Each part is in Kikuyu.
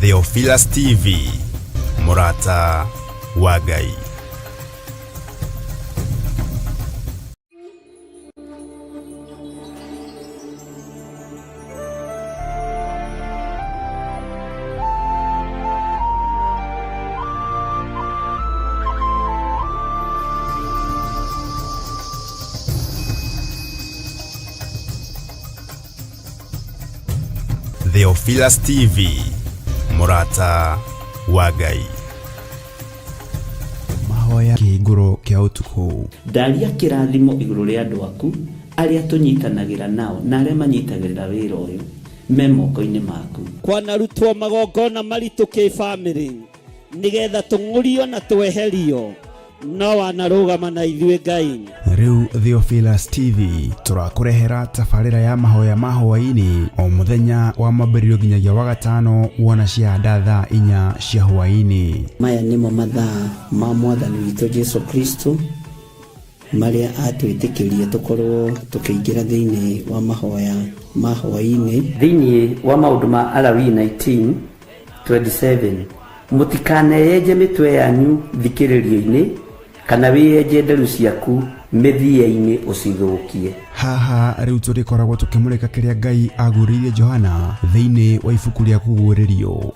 Theophilus TV, mũrata wa Ngai. Theophilus TV, mũrata wa Ngai. Mahoya kĩhingũro kĩa ũtukũ. Ndaria kĩrathimo igũrũ rĩa andũ aku arĩa tũnyitanagĩra nao na arĩa manyitagĩrĩra wĩra ũyũ me moko-inĩ maku. Kwanarutwo magongona maritũ kĩbamĩrĩ nĩgetha tũng'ũrio na tweherio, no wanarũgama na ithuĩ Ngai. Rĩu Theophilus TV tũrakũrehera tabarĩra ya mahoya ma hwaĩ-inĩ o mũthenya wa mwambĩrĩrio nginyagia wa gatano wona ciahanda thaa 4 cia hwaĩ-inĩ. Maya nĩmo mathaa ma Mwathani witũ Jesu Kristo marĩa atwĩtĩkĩrie tũkorwo tũkĩingĩra thĩinĩ wa mahoya ma hwaĩ-inĩ. Thĩinĩ wa maũndũ ma Alawii 19:27, mũtikaneyenje mĩtwe yanyu thikĩrĩrio-inĩ, kana wĩyenje nderu ciaku mĩthia-inĩ ũcithũkie. Haha rĩu tũrĩkoragwo tũkĩmũrĩka kĩrĩa Ngai aguũrĩirie Johana thĩinĩ wa ibuku rĩa Kũguũrĩrio.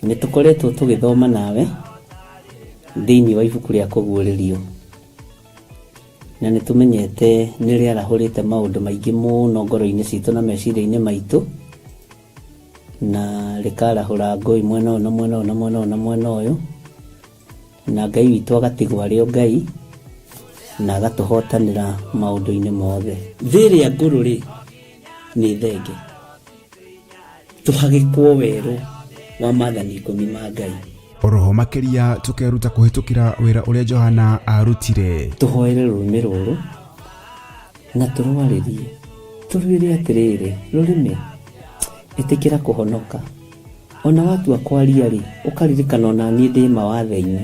Nĩ tũkoretwo tũgĩthoma nawe thĩinĩ wa ibuku rĩa Kũguũrĩrio, na nĩ tũmenyete nĩ rĩarahũrĩte maũndũ maingĩ mũno ngoro-inĩ citũ na meciria-inĩ maitũ, na rĩkarahũra ngũĩ mwena ũyũ na mwena ũyũ na mwena ũyũ na mwena ũyũ, na Ngai witũ agatigwo arĩ o Ngai na agatũhotanĩra maũndũ-inĩ mothe. Thĩ ĩrĩa ngũrũ rĩ, nĩ thenge, tũhagĩkwo werũ wa maathani 10 ma Ngai. Oroho makĩria tũkeruta kũhĩtũkĩra wĩra ũrĩa Johana arutire. Tũhoere rũrĩmĩ rũrũ na tũrwarĩrie, tũrwĩre atĩrĩrĩ, rũrĩmĩ, ĩtĩkĩra kũhonoka. Ona watua kwaria rĩ, ũkaririkana ona niĩ ndĩ mawathe-inĩ,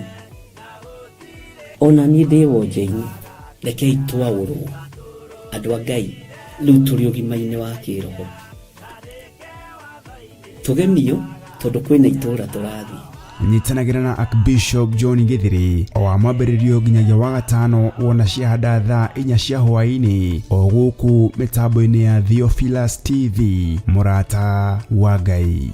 ona niĩ ndĩ wonje-inĩ. Rekei twaũrwo andũ a Ngai, rĩu tũrĩ ũgima-inĩ wa kĩroho, tũgemio tondũ kwĩna itũũra tũrathiĩ. Nyitanagĩra na Archbishop John Githiri o wa mwambĩrĩrio nginyagia wa gatano wona ciahanda thaa 4 cia hwaĩ-inĩ o gũkũ mĩtambo-inĩ ya Theophilus TV, mũrata wa Ngai.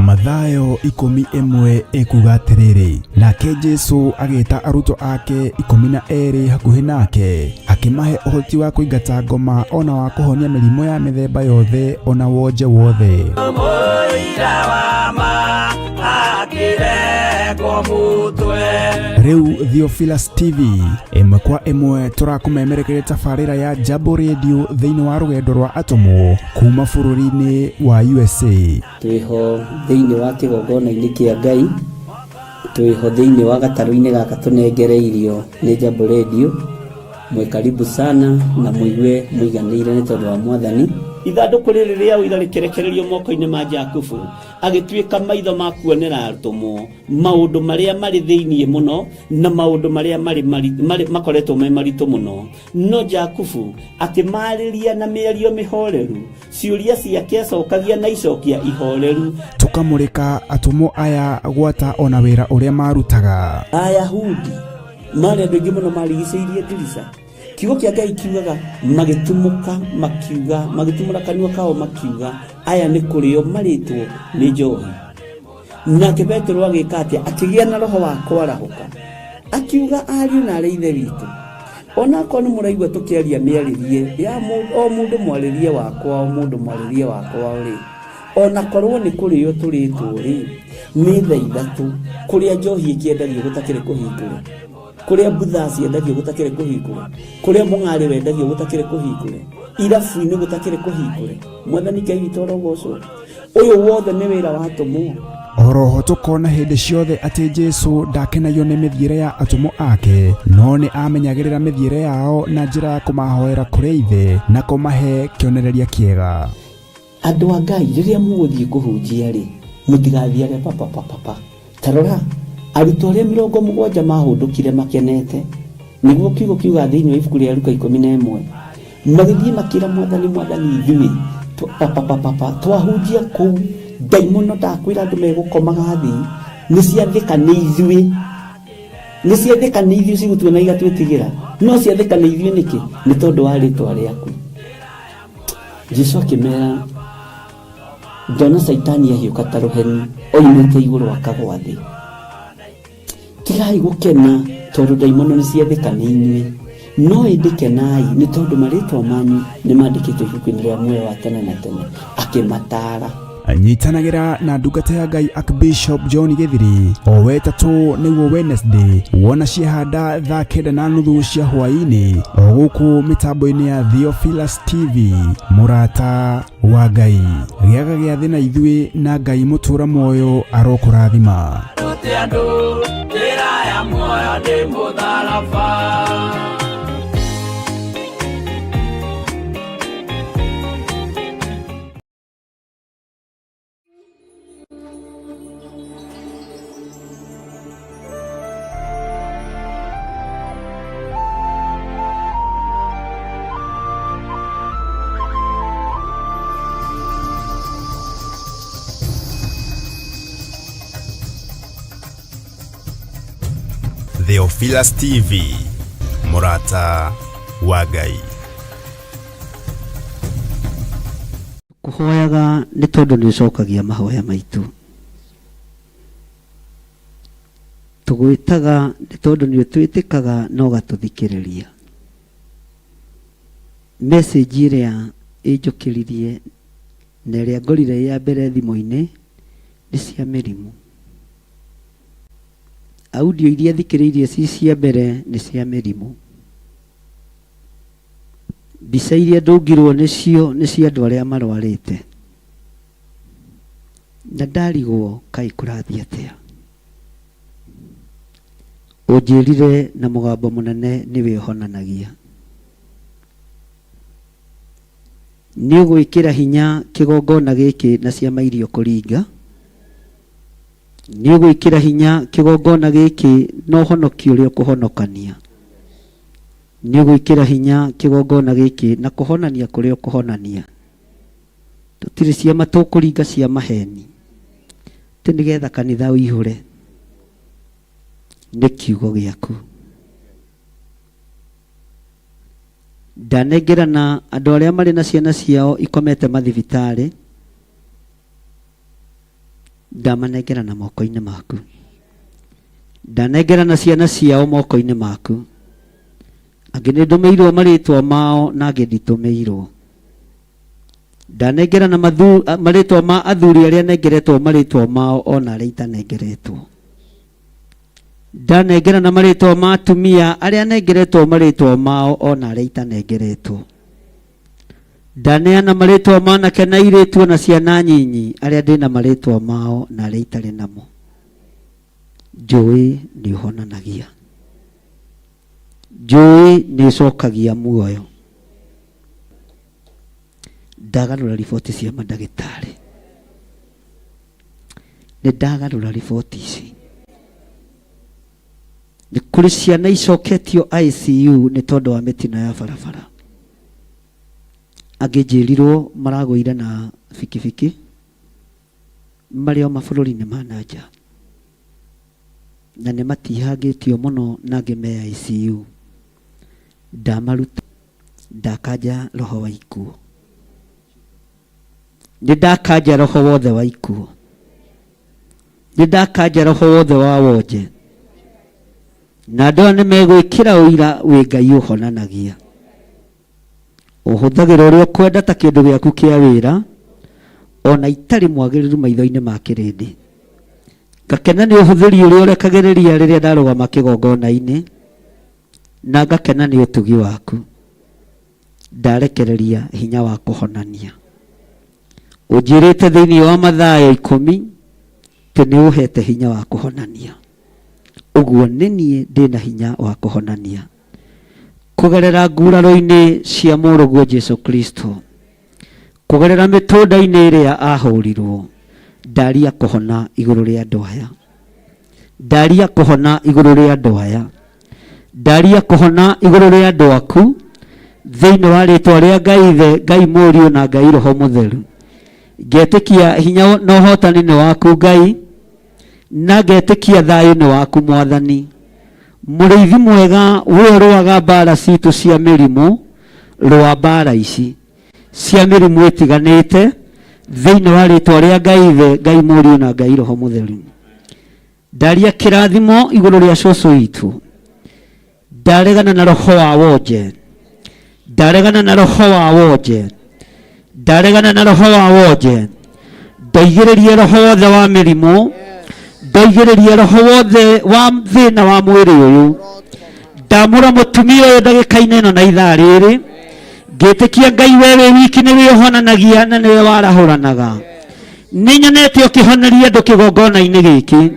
Mathayo 11 ĩkuga atĩrĩrĩ, nake Jesu agĩta arutwo ake 12 hakuhĩ nake, akĩmahe ũhoti wa kũingata ngoma ona wa kũhonia mĩrimũ ya mĩthemba yothe ona wonje wothe. Rĩu Theophilus TV ĩmwe kwa ĩmwe tũrakũmemerekeria tabarĩra ya Jambo Radio thĩinĩ wa rũgendo rwa atũmwo kuma bũrũri-inĩ wa USA. Twĩho thĩinĩ wa kĩgongona-inĩ kĩa Ngai, twĩho thĩinĩ wa gatarũ-inĩ gaka tũnengereirio nĩ Jambo Radio. Mwĩ karibu sana na mũigue mũiganĩire nĩ tondũ wa Mwathani. Ithandũkũ rĩrĩ rĩa ũira rĩkĩrekererio moko-inĩ ma Jakubu, agĩtuĩka maitho ma kuonera atũmwo maũndũ marĩa marĩ thĩinĩ mũno na maũndũ marĩa makoretwo me maritũ mũno. No Jakubu akĩmaarĩria na mĩario mĩhoreru, ciũria ciake acokagia na icokia ihoreru. Tũkamũrĩka atũmwo aya gwata ona wĩra ũrĩa marutaga. Ayahudi Marĩ andũ aingĩ mũno marigicĩirie ndirica. Kiugo kĩa Ngai kiugaga magĩtumũka makiuga, magĩtumũra kanua kao makiuga, aya nĩ kũrĩo marĩtwo nĩ njohi. Nake Petero agĩka atĩa? Akĩgĩa na roho wa kwarahũka, akiuga, ariũ na arĩ ithe witũ, onakorwo nĩ mũraigua tũkĩaria mĩarĩrie ya o mũndũ mwarĩrie wakwa, o mũndũ mwarĩrie wakwa rĩ, onakorwo nĩ kũrĩo tũrĩtwo rĩ, nĩ thaa ithatũ kũrĩa njohi ĩkĩendagio gũtakĩrĩ kũhingũre, kũrĩa mbutha ciendagio gũtakĩrĩ kũhingũre, kũrĩa mũng'arĩ wendagio gũtakĩrĩ kũhingũre, irabu-inĩ gũtakĩrĩ kũhingũre. Mwathani Ngai witũ arogocwo. Ũyũ wothe nĩ wĩra wa atũmwo. Oroho tũkona hĩndĩ ciothe atĩ Jesu ndakenagio nĩ mĩthiĩre ya atũmwo ake, no nĩ amenyagĩrĩra mĩthiĩre yao na njĩra ya kũmahoera kũrĩ Ithe na kũmahe kĩonereria kĩega. Andũ a Ngai, rĩrĩa mũgũthiĩ kũhunjia rĩ, mũtigathiage papapapapa. Ta rora, arutwo arĩa 70 mahũndũkire makenete, nĩguo kiugo kiugaga thĩinĩ wa ibuku rĩa Luka 11, magĩthiĩ makĩra Mwathani, Mwathani, ithuĩ papapapapa twahunjia kũu, ndaimono ndakwĩra andũ megũkomaga thĩ, nĩ ciathĩka nĩ ithuĩ, nĩ ciathĩka nĩ ithuĩ cigũtuona igatwĩtigĩra, no ciathĩka nĩ ithuĩ nĩkĩ? Nĩ tondũ wa rĩtwa rĩaku. Jesu akĩmera, ndona Caitani ahiũka ta rũheni oimĩte igũrũ akagwa thĩ. Tigai gũkena tondũ ndaimono nĩ ciathĩka nĩ inyuĩ, no ĩndĩ kenai nĩ tondũ marĩtwa manyu nĩ mandĩkĩtwo ibuku-inĩ rĩa muoyo wa tene na tene. Akĩmataara. Nyitanagĩra na ndungata ya Ngai Archbishop John Gĩthiri o wetatũ nĩguo Wednesday wona ciehanda thaa 9:30 cia hwaĩ-inĩ o gũkũ mĩtambo-inĩ ya Theophilus TV. Mũrata wa Ngai, gĩaga gĩathĩ na ithuĩ na Ngai mũtũra muoyo arokũrathima. Rute andũ njĩra ya muoyo nĩ mũtharaba. Theophilus TV, mũrata wa Ngai. Kũhoyaga nĩ tondũ nĩ ũcokagia mahoya maitũ. Tũgwĩtaga nĩ tondũ nĩ ũtwĩtĩkaga na ũgatũthikĩrĩria. Message ĩrĩa ĩnjũkĩririe na ĩrĩa ngorire ĩ ya mbere thimũ-inĩ nĩ cia mĩrimũ. Audio iria thikĩrĩirie ci cia mbere nĩ cia mĩrimũ. Mbica iria ndũngirwo nĩcio nĩ cia andũ arĩa marwarĩte. Na ndarigwo kaĩ kũrathiĩ atĩa. Ũnjĩrire na mũgambo mũnene nĩwe ũhonanagia. Nĩ ũgwĩkĩra hinya kĩgongona gĩkĩ na ciama iria ũkũringa. Nĩ ũgwĩkĩra hinya kĩgongona gĩkĩ na ũhonoki ũrĩa ũkũhonokania. Nĩ ũgwĩkĩra hinya kĩgongona gĩkĩ na kũhonania kũrĩa ũkũhonania. Tũtirĩ ciama tũkũringa cia maheni, atĩ nĩgetha kanitha ũihũre. Nĩ kiugo gĩaku. Ndanengerana andũ arĩa marĩ na ciana ciao ikomete mathibitarĩ, ndamanengerana moko-inĩ maku. Ndanengerana ciana ciao moko-inĩ maku. Angĩ nĩ ndũmĩirwo marĩtwa mao na angĩ nditũmĩirwo. Ndanengerana marĩtwa ma athuri arĩa nengeretwo marĩtwa mao ona arĩa itanengeretwo. Ndanengerana marĩtwa ma atumia arĩa nengeretwo marĩtwa mao ona arĩa itanengeretwo. Ndaneana marĩtwa ma anake na airĩtu ona ciana nyinyi arĩa ndĩna marĩtwa mao na arĩa itarĩ namo. Njũĩ nĩ ũhonanagia. Njũĩ nĩ ũcokagia muoyo. Ndagarũra riboti cia mandagĩtarĩ. Nĩ ndagarũra riboti ici. Nĩ kũrĩ ciana icoketio ICU nĩ tondũ wa mĩtino ya barabara. Angĩ njĩrirwo maragũire na bikibiki marĩ o mabũrũri-inĩ ma na nja. Na nĩ matihangĩtio mũno na angĩ me ICU. Ndamaruta ndakanja roho wa ikuũ. Nĩ ndakanja roho wothe wa ikuũ. Nĩ ndakanja roho wothe wa wonje. Na andũ aya nĩ megwĩkĩra ũira wĩ Ngai ũhonanagia. Ũhũthagĩra ũrĩa ũkwenda ta kĩndũ gĩaku kĩa wĩra, ona itarĩ mwagĩrĩru maitho-inĩ ma kĩrĩndĩ. Ngakena nĩ ũhũthĩri ũrĩa ũrekagĩrĩria rĩrĩa ndarũgama kĩgongona-inĩ, na ngakena nĩ ũtugi waku. Ndarekereria hinya wa kũhonania. Ũnjĩrĩte thĩinĩ wa Mathayo 10 atĩ nĩ ũhete hinya wa kũhonania. Ũguo nĩ niĩ ndĩna hinya wa kũhonania. Kũgerera nguraro-inĩ cia mũrũguo Jesu Kristo, kũgerera mĩtũnda-inĩ ĩrĩa ahũrirwo, ndaria kũhona igũrũ rĩa andũ aya. Ndaria kũhona igũrũ rĩa andũ aya. Ndaria kũhona igũrũ rĩa andũ aku thĩinĩ wa rĩtwa rĩa Ngai Ithe, Ngai Mũriũ na Ngai Roho Mũtheru. Ngetĩkia hinya na ũhotani nĩ waku Ngai, na ngetĩkia thayũ nĩ waku Mwathani. Mũrĩithi mwega we ũrũaga mbara citũ cia mĩrimũ, rũa mbara ici cia mĩrimũ ĩtiganĩte thĩinĩ wa rĩtwa rĩa Ngai Ithe, Ngai Mũriũ na Ngai Roho Mũtheru. Ndaria kĩrathimo igũrũ rĩa cũcũ itũ. Ndaregana na roho wa wonje. Ndaregana na roho wa wonje. Ndaregana na roho wa wonje. Ndoigĩrĩrie roho wothe wa mĩrimũ. Ndoigĩrĩrie roho wothe wa thĩna wa mwĩrĩ ũyũ. Ndamũra mũtumia ũyũ ndagĩka-inĩ ĩno na ithaa rĩrĩ. Ngĩtĩkia Ngai we wĩ wiki nĩwe ũhonanagia na nĩwe warahũranaga. Nĩ nyonete ũkĩhoneria andũ kĩgongona-inĩ gĩkĩ.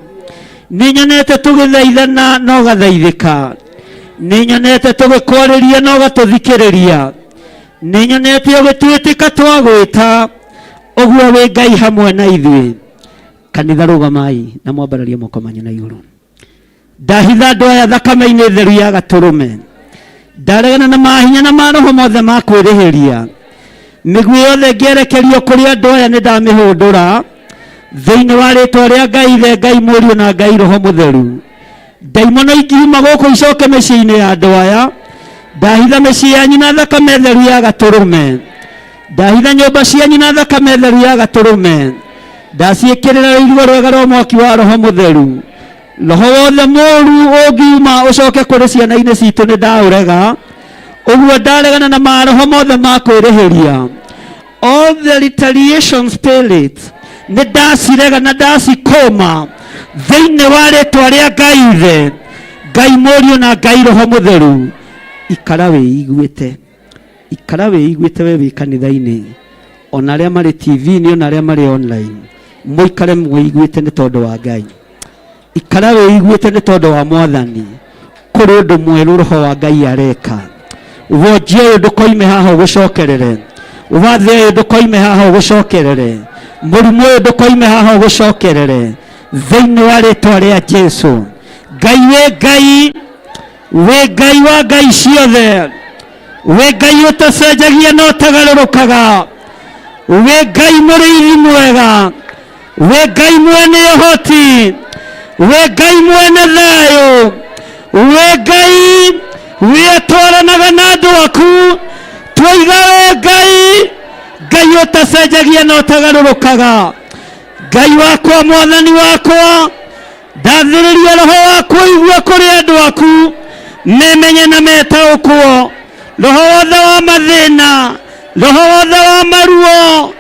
Nĩ nyonete tũgĩthaithana na ũgathaithĩka. Nĩ nyonete tũgĩkwarĩria na ũgatũthikĩrĩria. Nĩ nyonete ũgĩtwĩtĩka twagwĩta. Ũguo wĩ Ngai hamwe na ithuĩ. Kanitha rũgamai na mwambararie moko manyu na igũrũ. Ndahitha andũ aya thakame-inĩ theru ya gatũrũme. Ndaregana na mahinya na maroho mothe ma kwĩrĩhĩria. Mĩguĩ yothe ĩngĩerekerio kũrĩ andũ aya nĩ ndamĩhũndũra thĩinĩ wa rĩtwa rĩa Ngai Ithe, Ngai Mũriũ na Ngai Roho Mũtheru. Ndaimono ingiuma gũkũ icoke mĩciĩ-inĩ ya andũ aya. Ndahitha mĩciĩ yanyu na thakame theru ya gatũrũme. Ndahitha nyũmba cianyu na thakame theru ya gatũrũme. Ndaciĩkĩrĩra rũirigo rwega rwa mwaki wa Roho Mũtheru. Roho wothe mũũru ũngiuma ũcoke kũrĩ ciana-inĩ citũ nĩ ndaũrega. Ũguo ndaregana na maroho mothe ma kwĩrĩhĩria. All the retaliation spirit nĩ ndacirega na ndacikũma thĩinĩ wa rĩtwa rĩa Ngai Ithe, Ngai Mũriũ na Ngai Roho Mũtheru. Ikara wĩiguĩte. Ikara wĩiguĩte we wĩ kanitha-inĩ, ona arĩa marĩ TV-inĩ, ona arĩa marĩ online, mũikare mwĩiguĩte nĩ tondũ wa Ngai. Ikara wĩiguĩte nĩ tondũ wa Mwathani. Kũrĩ ũndũ mwerũ Roho wa Ngai areka. Wonjia ũyũ ndũkoime haha ũgũcokerere. Wathe ũyũ ndũkoime haha ũgũcokerere. Mũrimũ ũyũ ndũkoime haha ũgũcokerere. Thĩinĩ wa rĩtwa rĩa Jesu. Ngai wĩ Ngai, wĩ Ngai wa Ngai ciothe. Wĩ Ngai ũtacenjagia na ũtagarũrũkaga. Wĩ Ngai mũrĩithi mwega. Wĩ Ngai mwene ũhoti. Wĩ Ngai mwene thayũ. Wĩ Ngai wĩtwaranaga na andũ aku. Twaiga wĩ Ngai, Ngai ũtacenjagia na ũtagarũrũkaga. Ngai wakwa, Mwathani wakwa, ndathĩrĩria roho waku ũigue kũrĩ andũ aku memenye na metaũkwo. Roho wothe wa mathĩna, roho wothe wa maruo,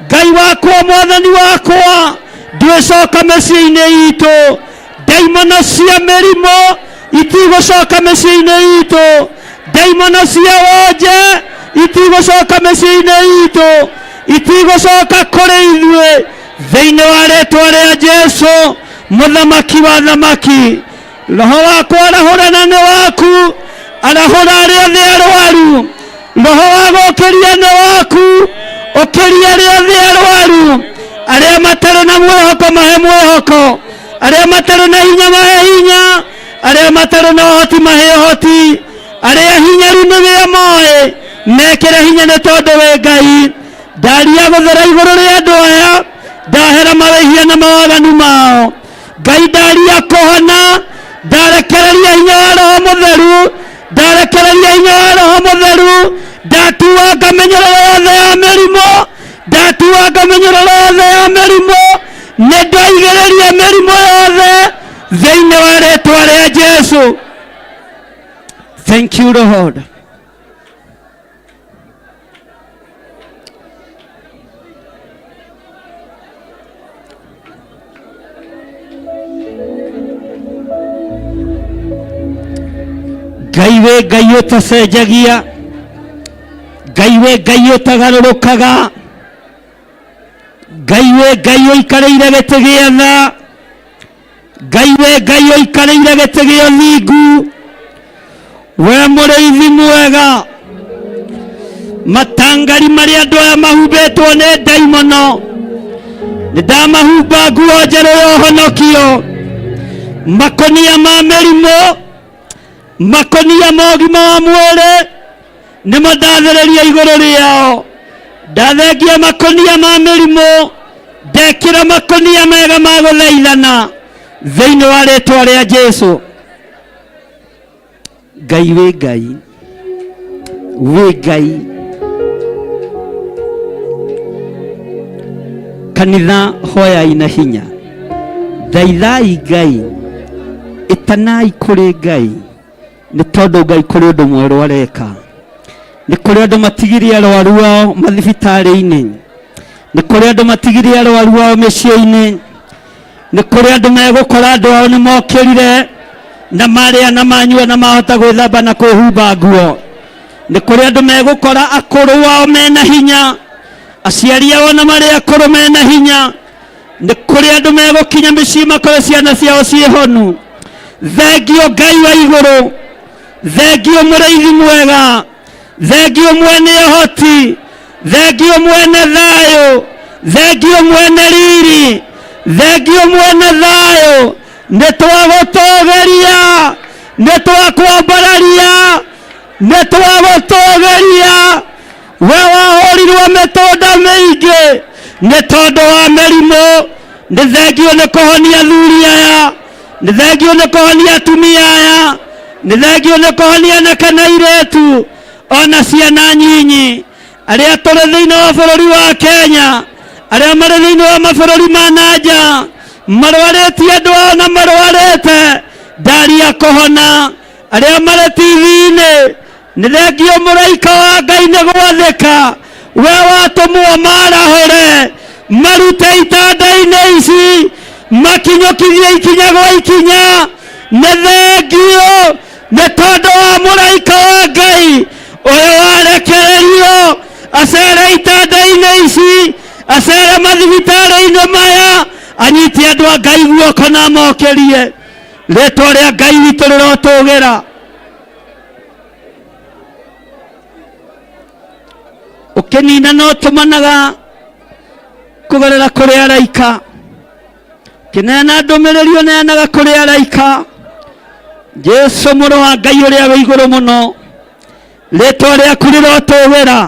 Ngai wakwa, Mwathani wakwa, ndwĩcoka mĩciĩ-inĩ itũ. Ndaimono cia mĩrimũ itigũcoka mĩciĩ-inĩ itũ. Ndaimono cia wonje itigũcoka mĩciĩ-inĩ itũ, itigũcoka kũrĩ ithuĩ thĩinĩ wa rĩtwa rĩa Jesu, mũthamaki wa thamaki. Roho wakwa arahũrana nĩ waku, arahũra arĩa othe arwaru. Roho wa gũkĩria nĩ waku, ũkĩria arĩa othe arwaru. Arĩa matarĩ na mwĩhoko mahe mwĩhoko, arĩa matarĩ na hinya mahe hinya, arĩa matarĩ na ũhoti mahe ũhoti, arĩa hinyaru nĩ wĩa moĩ mekĩre hinya nĩ tondũ wĩ Ngai. Ndaria gũthera igũrũ rĩa andũ aya, ndahera mawĩhia na mawaganu mao. Ngai ndaria kũhona, Ndarekereria hinya wa Roho Mũtheru, ndarekereria hinya wa Roho Mũtheru, ndatuanga mĩnyororo yothe ya mĩrimũ, ndatuanga mĩnyororo yothe ya mĩrimũ, nĩ ndaigĩrĩria mĩrimũ yothe thĩinĩ wa rĩtwa rĩa Jesu. Thank you Lord. Ngai wĩ Ngai ũtacenjagia, Ngai wĩ Ngai ũtagarũrũkaga, Ngai wĩ Ngai ũikarĩire gĩtĩ gĩa tha, Ngai wĩ Ngai ũikarĩire gĩtĩ gĩa ũthingu, we mũrĩithi mwega. Matangari marĩa andũ aya mahumbĩtwo nĩ ndaimono, nĩ ndamahumba nguo njerũ ya ũhonokio, makũnia ma mĩrimũ, makũnia ma ũgima wa mwĩrĩ nĩmo ndathĩrĩria igũrũ rĩao. Ndathengia makũnia ma mĩrimũ, ndekĩra makũnia mega ma gũthaithana thĩinĩ wa rĩtwa rĩa Jesu. Ngai wĩ Ngai, wĩ Ngai. Kanitha hoyai na hinya, thaithai Ngai, ĩtanai kũrĩ Ngai, nĩ tondũ Ngai kũrĩ ũndũ mwerũ areka. Nĩ kũrĩ andũ matigire arwaru ao mathibitarĩ-inĩ, nĩ kũrĩ andũ matigire arwaru ao mĩciĩ-inĩ, nĩ kũrĩ andũ megũkora andũ ao nĩ mokĩrire na marĩa na manyua na mahota gwĩthamba na kwĩhumba nguo. Nĩ kũrĩ andũ megũkora akũrũ ao mena hinya, aciari ao na marĩ akũrũ mena hinya. Nĩ kũrĩ andũ megũkinya mĩciĩ makore ciana ciao ciĩ honu. Thengio Ngai wa igũrũ, thengio mũrĩithi mwega, thengio mwene ũhoti, thengio mwene thayũ, thengio mwene riri, thengio mwene thayũ. Nĩ twagũtũgĩria, nĩ twakwambararia, nĩ twagũtũgĩria. We wahũrirwo mĩtũnda mĩingĩ nĩ tondũ wa mĩrimũ. Nĩ thengio nĩ kũhonia athuri aya, nĩ thengio nĩ kũhonia atumia aya, nĩ thengio nĩ kũhonia anake na airĩtu ona ciana nyinyi, arĩa tũrĩ thĩinĩ wa bũrũri wa Kenya, arĩa marĩ thĩinĩ wa mabũrũri ma na nja, marwarĩtie andũ ao na marwarĩte ndaria kũhona, arĩa marĩ TV-inĩ, nĩ thengio mũraika wa Ngai nĩ gwathĩka. We watũmwo marahũre, marute itanda-inĩ ici, makinyũkithie ikinya gwa ikinya. Nĩ thengio nĩ tondũ wa mũraika wa Ngai ũyũ warekererio acere itanda-inĩ ici, acere mathibitarĩ-inĩ maya, anyite andũ a Ngai guoko na amokĩrie. Rĩtwa rĩa Ngai witũ rĩrotũgĩra. Ũkĩnina no tũmanaga kũgerera kũrĩ araika, kĩneana ndũmĩrĩri ũneanaga kũrĩ araika. Jesu mũrũ wa Ngai ũrĩa wĩ igũrũ mũno, rĩtwa rĩaku rĩrotũgĩra,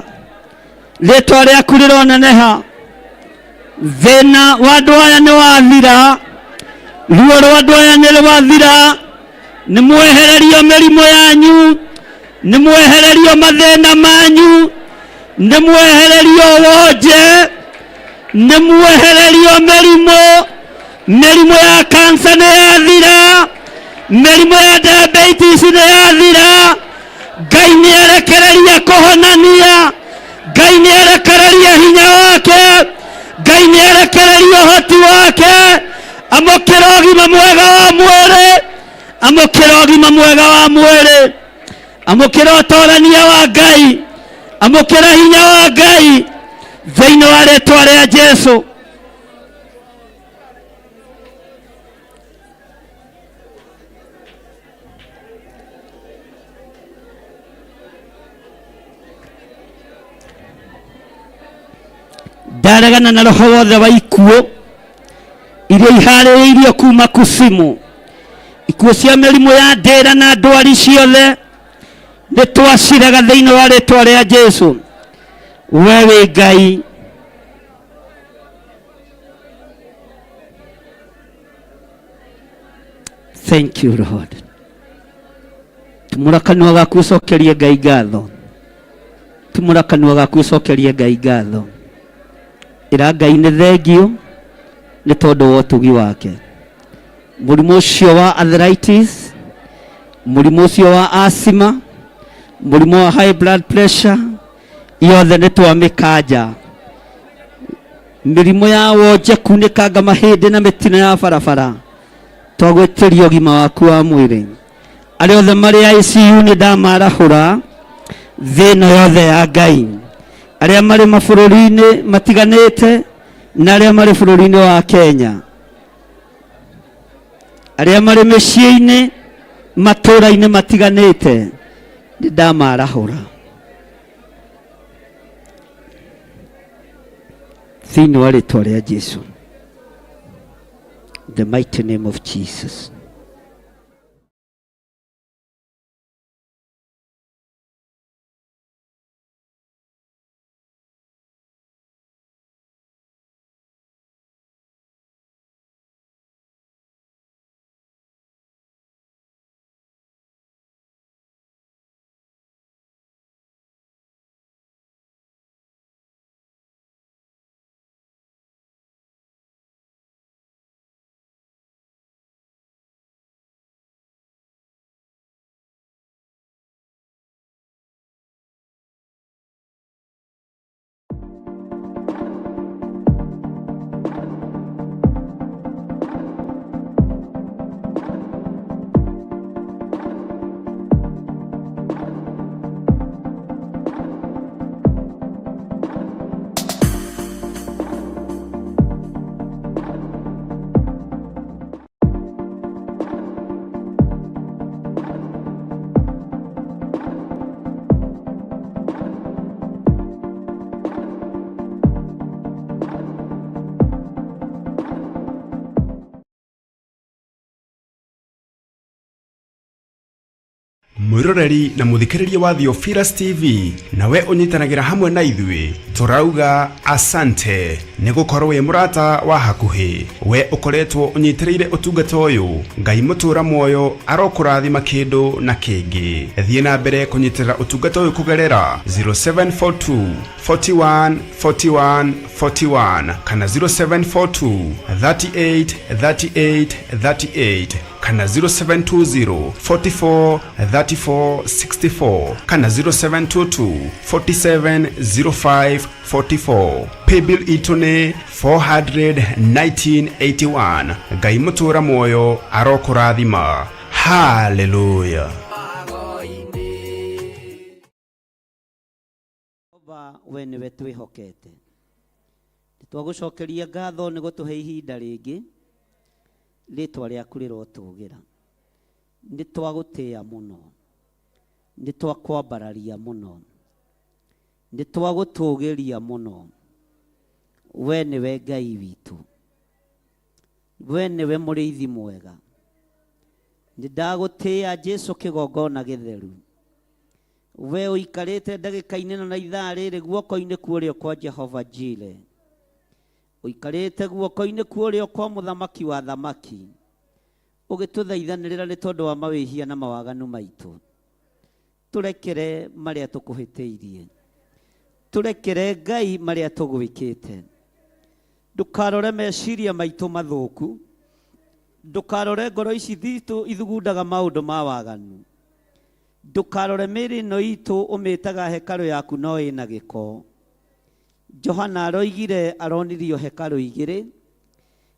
rĩtwa rĩaku rĩroneneha. Thĩna wa andũ aya nĩ wathira, ruo rwa andũ aya nĩ rwathira. Nĩ mwehererio mĩrimũ yanyu, nĩ mwehererio mathĩna manyu, nĩ mwehererio wonje, nĩ mwehererio mĩrimũ. Mĩrimũ ya kansa nĩ yathira, mĩrimũ ya diabetes nĩ yathira. Ngai nĩ arekereria kũhonania, Ngai nĩ arekereria hinya wake, Ngai nĩ arekereria ũhoti wake. Amũkĩra ũgima mwega wa mwĩrĩ, amũkĩra ũgima mwega wa mwĩrĩ, amũkĩra ũtorania wa Ngai, amũkĩra hinya wa Ngai thĩinĩ wa rĩtwa rĩa Jesu. Ndaregana na roho wothe wa ikuũ iria iharĩrĩirio kuma kusimu, ikuũ cia mĩrimũ ya ndĩra na ndwari ciothe nĩ twaciraga thĩinĩ wa rĩtwa rĩa Jesu. We wĩ Ngai. Thank you Lord. Tumũra kanua gaku ũcokerie Ngai ngatho. Tumũra kanua gaku ũcokerie Ngai ngatho. Ĩra Ngai nĩ thengio nĩ tondũ wa ũtugi wake. Mũrimũ ũcio wa arthritis, mũrimũ ũcio wa asthma, mũrimũ wa high blood pressure, yothe nĩ twamĩkanja. Mĩrimũ ya wonje kunĩkanga mahĩndĩ na mĩtino ya barabara, twagwĩtĩria ũgima waku wa mwĩrĩ. Arĩa othe marĩ ICU nĩ ndamarahũra thĩ ĩno yothe ya Ngai. Arĩa marĩ mabũrũri-inĩ matiganĩte na arĩa marĩ bũrũri-inĩ wa Kenya, arĩa marĩ mĩciĩ-inĩ matũũra-inĩ matiganĩte nĩ ndamarahũra thĩinĩ wa rĩtwa rĩa Jesu, the mighty name of Jesus. Mwiroreri na muthikiriria wa Theophilus TV, nawe unyitanagĩra hamwe na ithuĩ, tũrauga asante nĩ gũkorwo wĩ mũrata wa hakuhĩ. We ũkoretwo ũnyitĩrĩire ũtungata ũyũ, Ngai mũtũra muoyo arokũrathima kĩndũ na kĩngĩ. Thiĩ na mbere kũnyitĩrĩra ũtungata ũyũ kũgerera 0742 41 41 41 kana 0742 38 38 38 kana 0720 44 34 64 kana 0722 47 05 44. Paybill itũ nĩ 41981. Ngai mũtũra muoyo arokũrathima. Haleluya. Jehova, we nĩwe twĩhokete. Nĩtwagũcokeria ngatho nĩ gũtũhe ihinda rĩngĩ, rĩtwa rĩaku rĩrotũgĩra. Nĩtwagũtĩĩa mũno, nĩtwakwambararia mũno, nĩtwagũtũgĩria mũno. We nĩwe Ngai witũ, we nĩwe mũrĩithi mwega. Nĩndagũtĩĩa Jesu kĩgongona gĩtheru. We ũikarĩte ndagĩka-inĩ ĩno na ithaa rĩrĩ guoko-inĩ kwa ũrĩo kwa Jehova Jire, ũikarĩte guoko-inĩ kwa ũrĩo kwa mũthamaki wa thamaki, ũgĩtũthaithanĩrĩra nĩ tondũ wa mawĩhia na mawaganu maitũ. Tũrekere marĩa tũkũhĩtĩirie, tũrekere Ngai marĩa tũgwĩkĩte. Ndũkarore meciria maitũ mathũku, ndũkarore ngoro ici thitũ ithugundaga maũndũ ma waganu, ndũkarore mĩĩrĩ ĩno itũ ũmĩtaga hekarũ yaku no ĩna gĩko. Johana aroigire aronirio hekarũ igĩrĩ,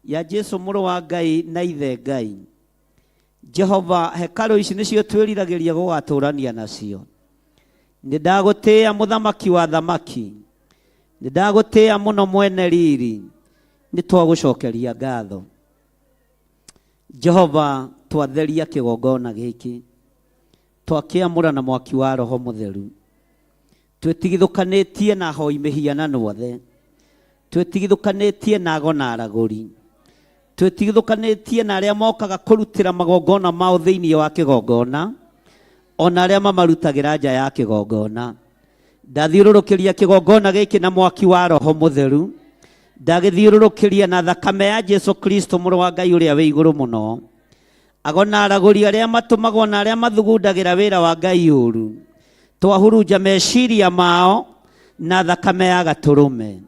ya Jesu mũrũ wa Ngai na ithe Ngai. Jehova, hekarũ ici nĩcio twĩriragĩria gũgatũrania nacio. Nĩndagũtĩĩa mũthamaki wa thamaki, nĩndagũtĩĩa mũno mwene riri, nĩtwagũcokeria ngatho. Jehova, twatheria kĩgongona gĩkĩ, twakĩamũra na mwaki wa Roho Mũtheru, twĩtigithũkanĩtie na hoi mĩhianano othe, twĩtigithũkanĩtie na ago na aragũri, twĩtigithũkanĩtie na arĩa mokaga kũrutĩra magongona mao thĩinĩ wa kĩgongona, ona arĩa mamarutagĩra nja ya kĩgongona. Ndathiũrũrũkĩria kĩgongona gĩkĩ na mwaki wa Roho Mũtheru, ndagĩthiũrũrũkĩria na thakame ya Jesu Kristo mũrũ wa Ngai ũrĩa wĩ igũrũ mũno. Ago na aragũri arĩa matũmagwo na arĩa mathugundagĩra wĩra wa Ngai ũru, twahurunja meciria mao na thakame ya gatũrũme.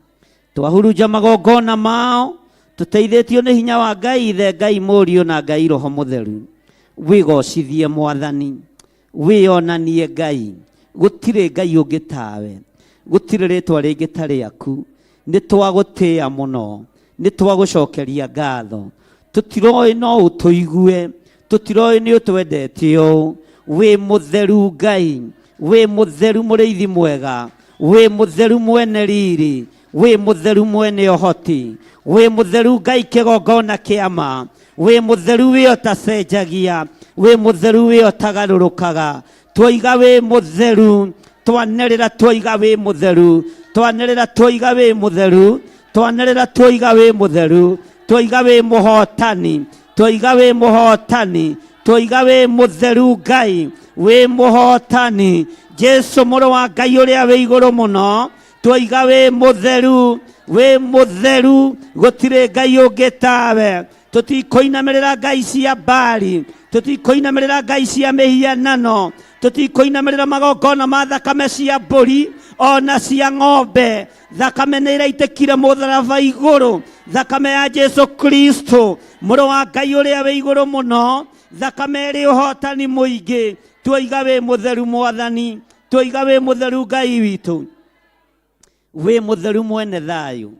Twahurunja magongona mao tũteithĩtio nĩ hinya wa Ngai Ithe, Ngai Mũriũ na Ngai Roho Mũtheru. Wĩgocithie Mwathani, wĩonanie Ngai, gũtirĩ Ngai ũngĩ tawe, gũtirĩ rĩtwa rĩngĩ ta rĩaku. Nĩ twagũtĩĩa mũno, nĩ twagũcokeria ngatho. Tũtiroĩ no ũtũigue, tũtiroĩ nĩ ũtwendete ũũ. Wĩ mũtheru Ngai, wĩ mũtheru mũrĩithi mwega, wĩ mũtheru mwene riri, wĩ mũtheru mwene ũhoti, wĩ mũtheru Ngai kĩgongona kĩa ma, wĩ mũtheru wĩ ũtacenjagia, wĩ mũtheru wĩ ũtagarũrũkaga. Twoiga wĩ mũtheru, twanĩrĩra twoiga wĩ mũtheru, twanĩrĩra twoiga wĩ mũtheru, twanĩrĩra twoiga wĩ mũtheru, twoiga wĩ mũhotani, twoiga wĩ mũhotani, twoiga wĩ mũtheru Ngai, wĩ mũhotani. Jesu mũrũ wa Ngai ũrĩa wĩ igũrũ mũno, twoiga wĩ mũtheru, wĩ mũtheru, gũtirĩ Ngai ũngĩ tawe. Tũtikũinamĩrĩra ngai cia Baali, tũtikũinamĩrĩra ngai cia mĩhianano, tũtikũinamĩrĩra magongona ma thakame cia mbũri ona cia ng'ombe. Thakame nĩ ĩraitĩkire mũtharaba igũrũ, thakame ya Jesu Kristo mũrũ wa Ngai ũrĩa wĩ igũrũ mũno, thakame ĩrĩ ũhotani mũingĩ. Twoiga wĩ mũtheru Mwathani, twoiga wĩ mũtheru Ngai witũ, wĩ mũtheru mwene thayũ.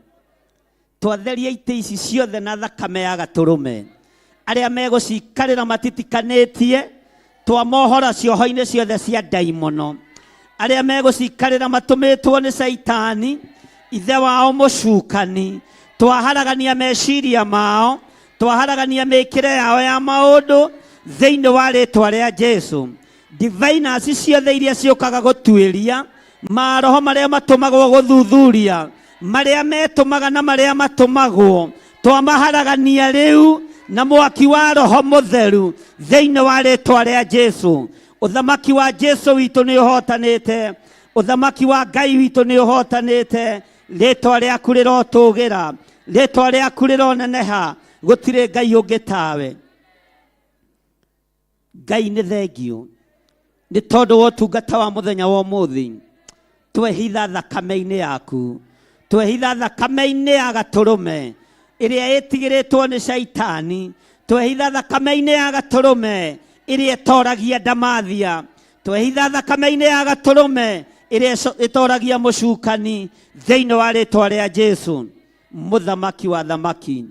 Twatheria itĩ ici ciothe na thakame ya gatũrũme, arĩa megũcikarĩra matitikanĩtie, twamohora cioho-inĩ ciothe cia ndaimono. Arĩa megũcikarĩra matũmĩtwo nĩ Caitani, ithe wao mũcukani, twaharagania meciria mao, twaharagania mĩkĩre yao ya maũndũ thĩinĩ wa rĩtwa rĩa Jesu. Diviners ciothe iria ciũkaga gũtuĩria maroho marĩa matũmagwo gũthuthuria, marĩa metũmaga na marĩa matũmagwo, twamaharagania rĩu na mwaki wa Roho Mũtheru thĩinĩ wa rĩtwa rĩa Jesu. Ũthamaki wa Jesu witũ nĩ ũhotanĩte, ũthamaki wa Ngai witũ nĩ ũhotanĩte. Rĩtwa rĩaku rĩrotũgĩra, rĩtwa rĩaku rĩroneneha, gũtirĩ Ngai ũngĩ tawe. Ngai nĩ thengio nĩ tondũ wa ũtungata wa mũthenya wa ũmũthĩ. Twehitha thakame-inĩ yaku, twehitha thakame-inĩ ya gatũrũme ĩrĩa ĩtigĩrĩtwo nĩ Shaitani, twehitha thakame-inĩ ya gatũrũme ĩrĩa ĩtoragia ndamathia, twehitha thakame-inĩ ya gatũrũme ĩrĩa ĩtoragia mũcukani thĩinĩ wa rĩtwa rĩa Jesu mũthamaki wa thamaki.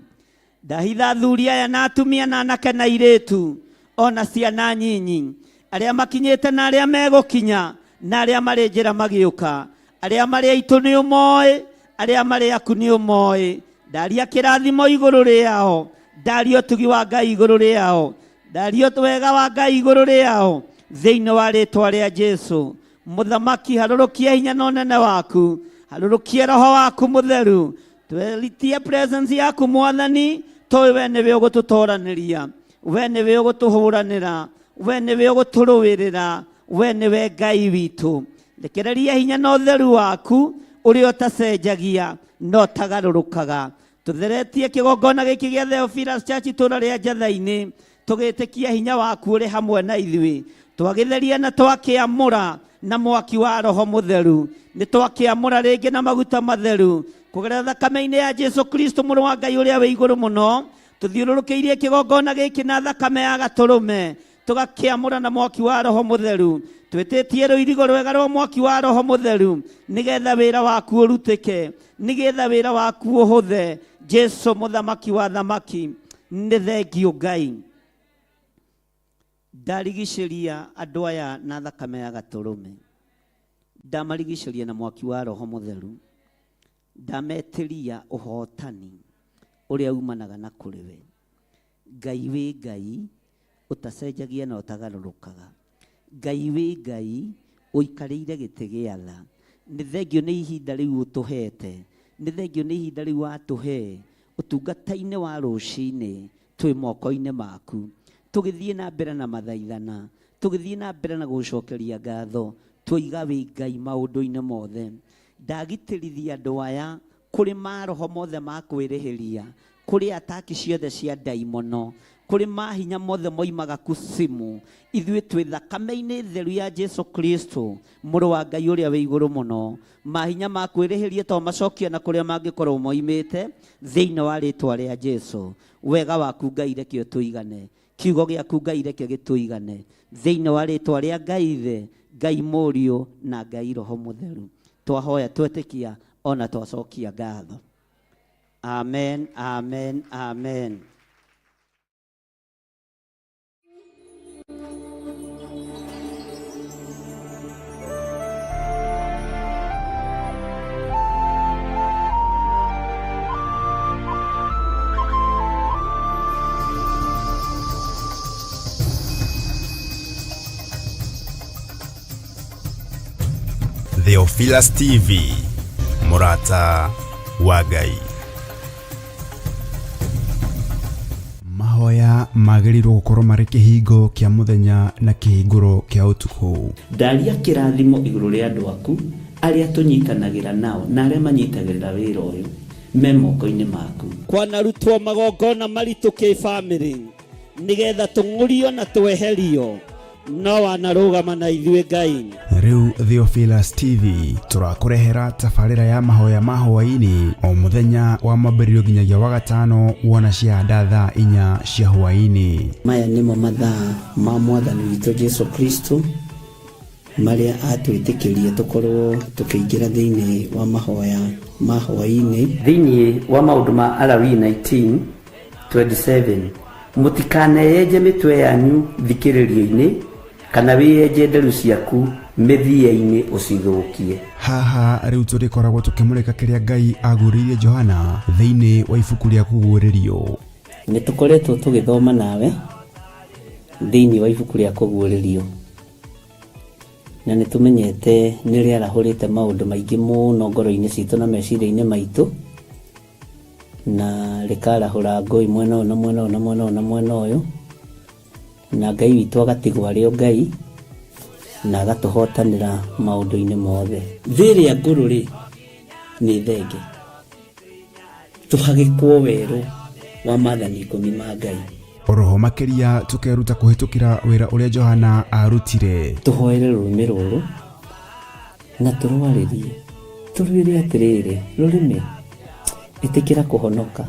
Ndahitha athuri aya na atumia na anake na airĩtu ona ciana nyinyi, arĩa makinyĩte na arĩa megũkinya na arĩa marĩ njĩra magĩũka, arĩa marĩ aitũ nĩ ũmoĩ, arĩa marĩ aku nĩ ũmoĩ. Ndaria kĩrathimo igũrũ rĩao, ndaria ũtugi wa Ngai igũrũ rĩao, ndaria wega wa Ngai igũrũ rĩao thĩinĩ wa rĩtwa rĩa Jesu. Mũthamaki, harũrũkia hinya na ũnene waku, harũrũkia roho waku mũtheru, tweritie presence yaku Mwathani, tũĩ we nĩwe ũgũtũtoranĩria, we nĩwe ũgũtũhũranĩra, we nĩwe ũgũtũrũĩrĩra, we nĩwe Ngai witũ. Rekereria hinya na ũtheru waku ũrĩa ũtacenjagia na ũtagarũrũkaga. Tũtheretie kĩgongona gĩkĩ gĩa Theophilus Church itũũra rĩa Njatha-inĩ, tũgĩtĩkia hinya waku ũrĩ hamwe na ithuĩ. Twagĩtheria na twakĩamũra na mwaki wa Roho Mũtheru, nĩ twakĩamũra rĩngĩ na maguta matheru kũgerera thakame-inĩ ya Jesu Kristo mũrũ wa Ngai ũrĩa wĩ igũrũ mũno. Tũthiũrũrũkĩirie kĩgongona gĩkĩ na thakame ya gatũrũme, tũgakĩamũra na mwaki wa Roho Mũtheru. Twĩtĩtie rũirigo rwega rwa mwaki wa Roho Mũtheru nĩgetha wĩra waku ũrutĩke, nĩgetha wĩra waku ũhũthe. Jesu mũthamaki wa thamaki, nĩ thengio Ngai. Ndarigicĩria andũ aya na thakame ya gatũrũme, ndamarigicĩria na mwaki wa Roho Mũtheru, ndametĩria ũhotani ũrĩa umanaga na kũrĩ we. Ngai wĩ Ngai ũtacenjagia na ũtagarũrũkaga. Ngai wĩ Ngai ũikarĩire gĩtĩ gĩa tha. Nĩ thengio nĩ ihinda rĩu ũtũhete, nĩ thengio nĩ ihinda rĩu watũhe ũtungata-inĩ wa rũcinĩ twĩ moko-inĩ maku, tũgĩthiĩ na mbere na mathaithana, tũgĩthiĩ na mbere na gũcokeria ngatho, twoiga wĩ Ngai maũndũ-inĩ mothe. Ndagitĩrithia andũ aya kũrĩ maroho mothe ma kwĩrĩhĩria, kũrĩ ataki ciothe cia ndaimono, Kũrĩ mahinya mothe moimaga kusimu, ithuĩ twĩ thakame-inĩ theru ya Jesu Kristo, mũrũ wa Ngai ũrĩa wĩ igũrũ mũno. Mahinya ma kwĩrĩhĩria to macokia na kũrĩa mangĩkorwo moimĩte, thĩinĩ wa rĩtwa rĩa Jesu. Wega waku Ngai reke ũtũigane, kiugo gĩaku Ngai reke gĩtũigane, thĩinĩ wa rĩtwa rĩa Ngai Ithe, Ngai Mũriũ na Ngai Roho Mũtheru. Twahoya twetĩkia ona twacokia ngatho. Amen, amen, amen. Theophilus TV, mũrata wa Ngai. Mahoya magĩrĩirwo gũkorwo marĩ kĩhingo kĩa mũthenya na kĩhingũro kĩa ũtukũ. Ndaria kĩrathimo igũrũ rĩa andũ aku arĩa tũnyitanagĩra nao na arĩa manyitagĩrĩra wĩra ũyũ me moko-inĩ maku. Kwanarutwo magongona maritũ kĩbamĩrĩ nĩgetha tũng'ũrio na tweherio, no wanarũgama na ithuĩ Ngai. Rĩu Theophilus TV tũrakũrehera tabarĩra ya mahoya ma hwaĩ-inĩ o mũthenya wa mwambĩrĩrio nginyagia wa gatano wona ciahanda thaa 4 cia hwaĩ-inĩ. Maya nĩmo mathaa ma Mwathani witũ Jesu Kristo marĩa atwĩtĩkĩrie tũkorwo tũkĩingĩra thĩinĩ wa mahoya ma hwaĩ-inĩ. Thĩinĩ wa maũndũ ma Alawii 19:27, mũtikaneyenje mĩtwe yanyu thikĩrĩrio-inĩ, kana wĩyenje nderu ciaku mĩthia-inĩ ũcithũkie. Haha rĩu tũrĩkoragwo tũkĩmũrĩka kĩrĩa Ngai aguũrĩirie Johana thĩinĩ wa ibuku rĩa Kũguũrĩrio. Nĩ tũkoretwo tũgĩthoma nawe thĩinĩ wa ibuku rĩa Kũguũrĩrio, na nĩ tũmenyete nĩ rĩarahũrĩte maũndũ maingĩ mũno ngoro-inĩ citũ na meciria-inĩ maitũ, na rĩkarahũra ngũĩ mwena ũyũ na mwena ũyũ na mwena ũyũ na mwena ũyũ, na Ngai witũ agatigwo arĩ o Ngai na agatũhotanĩra maũndũ-inĩ mothe. Thĩ ĩrĩa ngũrũ rĩ nĩ thenge, tũhagĩkwo werũ wa maathani 10 ma Ngai. Oroho makĩria tũkeruta kũhĩtũkĩra wĩra ũrĩa Johana arutire. Tũhoere rũrĩmĩ rũrũ na tũrwarĩrie, tũrwĩre atĩrĩrĩ, rũrĩmĩ ĩtĩkĩra kũhonoka.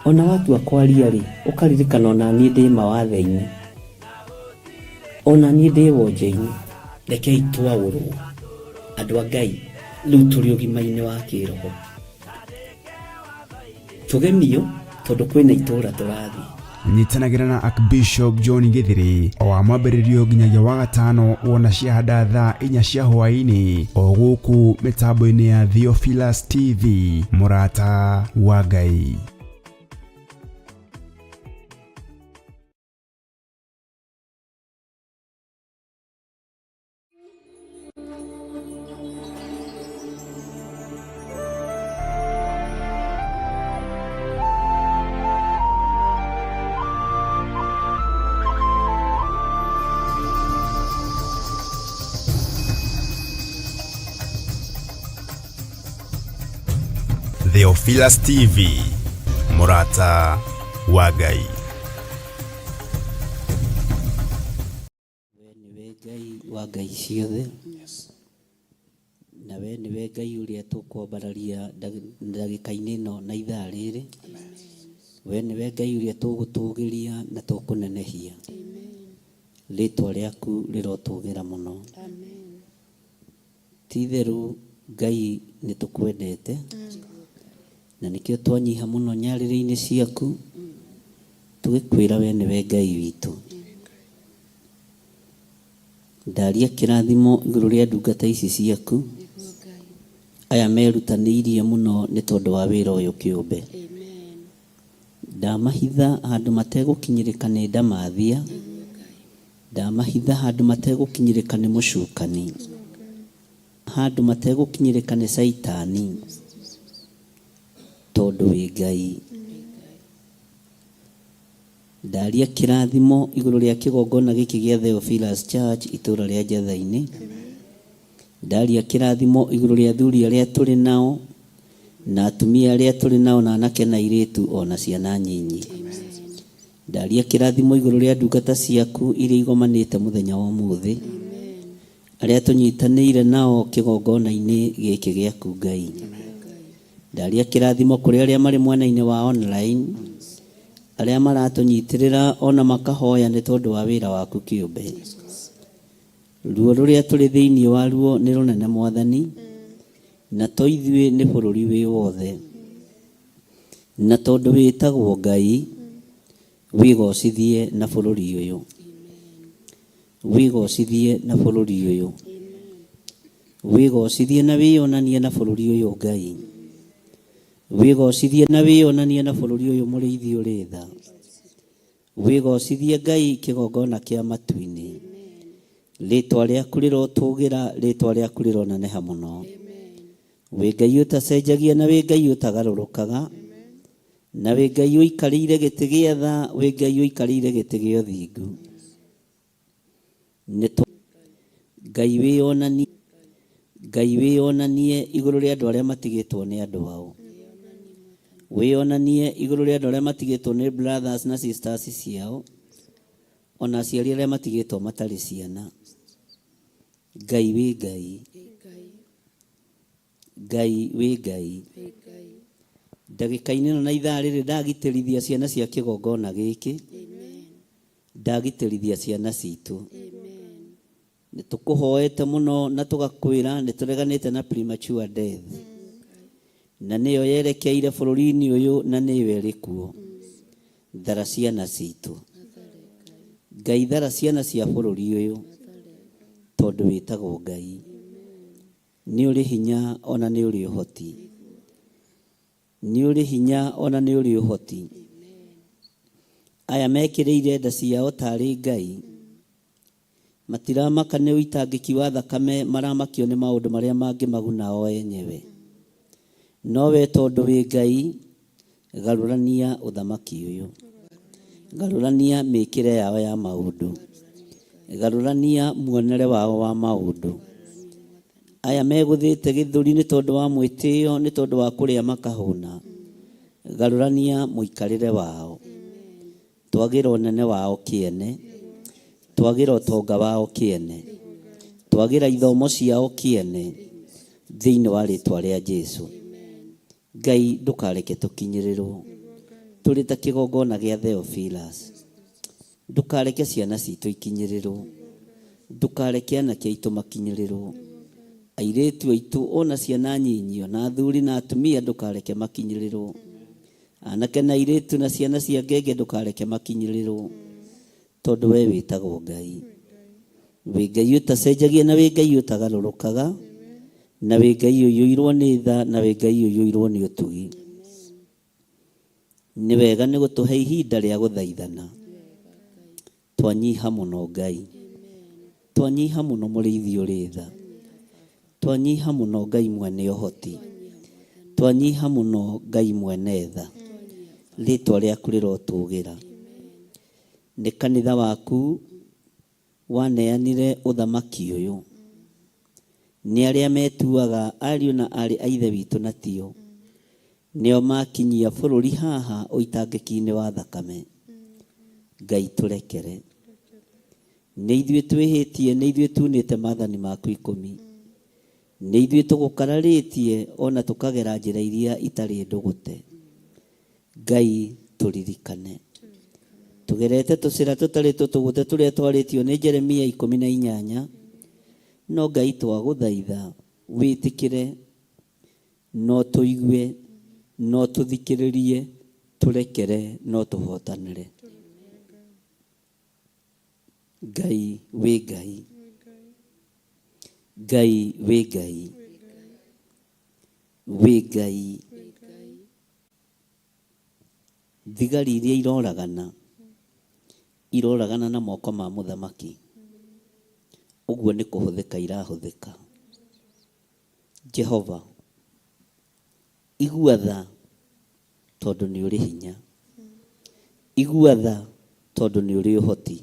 Ona watua kwaria rĩ, ũkaririkana ona niĩ ndĩ mawathe-inĩ, ona niĩ ndĩ wonje-inĩ. Rekei twaũrwo andũ a Ngai, rĩu tũrĩ ũgima-inĩ wa kĩroho, tũgemio tondũ kwĩna itũũra tũrathiĩ. Nyitanagĩra na Archbishop John Gĩthĩrĩ o wa mwambĩrĩrio nginyagia wa gatano wona ciahanda thaa 4 cia hwaĩ-inĩ o gũkũ mĩtambo-inĩ ya Theophilus TV, mũrata wa Ngai. Theophilus TV, mũrata wa Ngai. We nĩwe Ngai wa Ngai ciothe, na we nĩwe Ngai ũrĩa tũkwambararia ndagĩka-inĩ ĩno na ithaa rĩrĩ. We nĩwe Ngai ũrĩa tũgũtũgĩria na tũkũnenehia. Rĩtwa rĩaku rĩrotũgĩra mũno. Ti itherũ Ngai nĩ tũkwendete, na nĩkĩo twanyiha mũno nyarĩrĩ-inĩ ciaku, tũgĩkwĩra we nĩwe Ngai witũ. Ndaria kĩrathimo igũrũ rĩa ndungata ici ciaku, aya merutanĩirie mũno nĩ tondũ wa wĩra ũyũ kĩũmbe. Ndamahitha handũ mategũkinyĩrĩka nĩ ndamathia, ndamahitha handũ mategũkinyĩrĩka nĩ mũcukani, handũ mategũkinyĩrĩka nĩ Caitani, tondũ wĩ Ngai. Ndaria kĩrathimo igũrũ rĩa kĩgongona gĩkĩ gĩa Theophilus Church itũũra rĩa Njatha-inĩ. Ndaria kĩrathimo igũrũ rĩa athuri arĩa tũrĩ nao na atumia arĩa tũrĩ nao na anake na airĩtu ona ciana nyinyi. Ndaria kĩrathimo igũrũ rĩa ndungata ciaku iria igomanĩte mũthenya wa ũmũthĩ, arĩa tũnyitanĩire nao kĩgongona-inĩ gĩkĩ gĩaku Ngai. Ndaria kĩrathimo kũrĩ arĩa marĩ mwena-inĩ wa online, arĩa maratũnyitĩrĩra ona makahoya nĩ tondũ wa wĩra waku kĩũmbe. Ruo rũrĩa tũrĩ thĩinĩ waruo nĩ rũnene Mwathani, na to ithuĩ nĩ bũrũri wĩ wothe. Na tondũ wĩtagwo Ngai, wĩgocithie na bũrũri ũyũ. Wĩgocithie na bũrũri ũyũ. Wĩgocithie na wĩyonanie na bũrũri ũyũ Ngai. Wĩgocithie na wĩyonanie na bũrũri ũyũ mũrĩithi ũrĩ tha. Wĩgocithie Ngai kĩgongona kĩa matu-inĩ. Rĩtwa rĩaku rĩrotũgĩra, rĩtwa rĩaku rĩroneneha mũno. Wĩ Ngai ũtacenjagia na wĩ Ngai ũtagarũrũkaga, na wĩ Ngai ũikarĩire gĩtĩ gĩa tha, wĩ Ngai ũikarĩire gĩtĩ gĩa ũthingu. Nĩ Ngai wĩyonanie Ngai wĩyonanie igũrũ rĩa andũ arĩa matigĩtwo nĩ andũ ao. Wĩyonanie igũrũ rĩa andũ arĩa matigĩtwo nĩ brothers na sisters ciao, ona aciari arĩa matigĩtwo matarĩ ciana. Ngai wĩ Ngai. Ngai wĩ Ngai. Ndagĩka-inĩ ĩno na ithaa rĩrĩ ndagitĩrithia ciana cia kĩgongona gĩkĩ, ndagitĩrithia ciana citũ. Nĩ tũkũhoete mũno na tũgakwĩra nĩ tũreganĩte na premature death. Na nĩyo yerekeire bũrũri-inĩ ũyũ na nĩyo ĩrĩ kuo. Thara ciana citũ. Ngai thara ciana cia bũrũri ũyũ tondũ wĩtagwo Ngai. Nĩ ũrĩ hinya ona nĩ ũrĩ ũhoti. Nĩ ũrĩ hinya ona nĩ ũrĩ ũhoti. Aya mekĩrĩire nda ciao tarĩ Ngai. Matiramaka nĩ ũitangĩki wa thakame, maramakio nĩ maũndũ marĩa mangĩmaguna o enyewe. No we tondũ wĩ Ngai, garũrania ũthamaki ũyũ. Garũrania mĩkĩre yao ya maũndũ. Garũrania muonere wao wa maũndũ. Aya megũthĩte gĩthũri nĩ tondũ wa mwĩtĩo, nĩ tondũ wa kũrĩa makahũna. Garũrania mũikarĩre wao. Twagĩra ũnene wao kĩene, twagĩra ũtonga wao kĩene, twagĩra ithomo ciao kĩene, thĩinĩ wa rĩtwa rĩa Jesu. Ngai ndũkareke tũkinyĩrĩrwo tũrĩ ta kĩgongona gĩa Theophilus. Ndũkareke ciana citũ ikinyĩrĩrwo, ndũkareke anake aitũ makinyĩrĩrwo, airĩtu aitũ ona ciana nyinyi ona athuri na atumia ndũkareke makinyĩrĩrwo. Anake na airĩtu na ciana cia ngenge ndũkareke makinyĩrĩrwo, tondũ we wĩtagwo Ngai. Wĩ Ngai ũtacenjagia na wĩ Ngai ũtagarũrũkaga, na wĩ Ngai ũiyũirwo nĩ tha na wĩ Ngai ũiyũirwo nĩ ũtugi. Nĩ wega nĩ gũtũhe ihinda rĩa gũthaithana. Twanyiha mũno Ngai. Twanyiha mũno mũrĩithi ũrĩ tha. Twanyiha mũno Ngai mwene ũhoti. Twanyiha mũno Ngai mwene tha. Rĩtwa rĩaku rĩrotũgĩra. Nĩ kanitha waku waneanire ũthamaki ũyũ. Nĩ arĩa metuaga ariũ na aarĩ a Ithe witũ na tio, nĩo makinyia bũrũri haha ũitangĩki-inĩ wa thakame. Ngai tũrekere. Nĩ ithuĩ twĩhĩtie, nĩ ithuĩ tunĩte maathani maku ikũmi. Nĩ ithuĩ tũgũkararĩtie o na tũkagera njĩra iria itarĩ ndũgũte. Ngai tũririkane. Tũgerete tũcĩra tũtarĩ tũtũgũte tũrĩa twarĩtio nĩ Jeremia 18, no Ngai twagũthaitha wĩtĩkĩre no tũigue, no tũthikĩrĩrie, tũrekere, no tũhotanĩre. Ngai wĩ Ngai. Ngai wĩ Ngai. Wĩ Ngai. Thigari iria iroragana, iroragana na moko ma mũthamaki. Ũguo nĩ kũhũthĩka irahũthĩka. Jehova, igua tha tondũ nĩ ũrĩ hinya. Igua tha tondũ nĩ ũrĩ ũhoti.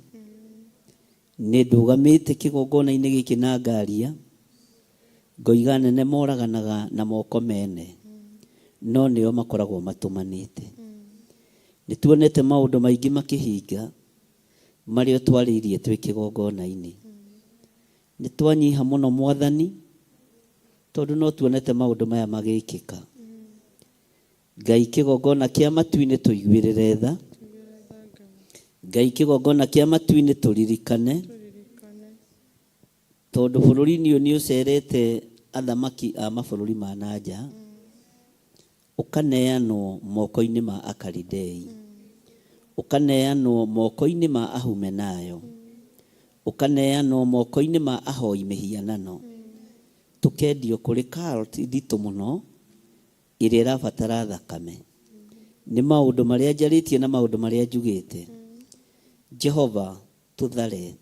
Nĩ ndũgamĩte kĩgongona-inĩ gĩkĩ na ngaria, ngoiga anene moraganaga na moko mene, no nĩo makoragwo matũmanĩte. Nĩ tuonete maũndũ maingĩ makĩhinga marĩa twarĩirie twĩ kĩgongona-inĩ. Nĩ twanyiha mũno Mwathani, tondũ no tuonete maũndũ maya magĩkĩka. Ngai kĩgongona kĩa matu-inĩ tũiguĩrĩre tha. Ngai kĩgongona kĩa matu-inĩ tũririkane, tondũ bũrũri-inĩ ũyũ nĩ ũcerete athamaki a mabũrũri ma na nja, ũkaneanwo moko-inĩ ma Akalidei, ũkaneanwo moko-inĩ ma Ahumenayo, ũkaneanwo moko-inĩ ma ahoi mĩhianano, tũkendio kũrĩ cult nditũ mũno ĩrĩa ĩrabatara thakame. Nĩ maũndũ marĩa njarĩtie na maũndũ marĩa njugĩte. Jehova, tũthare.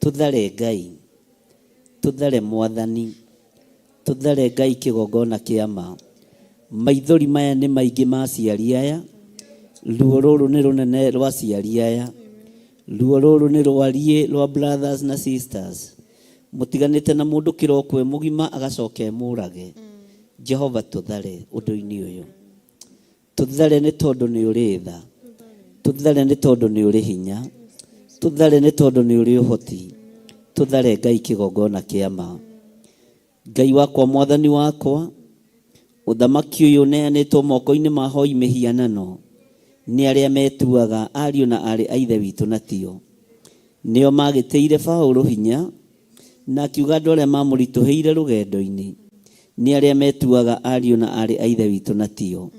Tũthare Ngai. Tũthare Mwathani. Tũthare Ngai kĩgongona kĩa ma. Maithori maya nĩ maingĩ ma aciari aya. Ruo rũrũ nĩ rũnene rwa aciari aya. Ruo rũrũ nĩ rwariĩ rwa brothers na sisters. Mũtiganĩte na mũndũ kĩroko e mũgima agacoka emũrage. Jehova tũthare ũndũ-inĩ ũyũ. Tũthare nĩ tondũ nĩ ũrĩ tha. Tũthare nĩ tondũ nĩ ũrĩ hinya. Tũthare nĩ tondũ nĩ ũrĩ ũhoti. Tũthare Ngai kĩgongona kĩa ma. Ngai wakwa Mwathani wakwa, ũthamaki ũyũ ũneanĩtwo moko-inĩ ma ahoi mĩhianano nĩ arĩa metuaga ariũ na aarĩ a Ithe witũ na tio. Nĩo maagĩtĩire Paũlũ hinya, na akiuga andũ arĩa maamũritũhĩire rũgendo-inĩ nĩ arĩa metuaga ariũ na aarĩ a Ithe witũ na tio.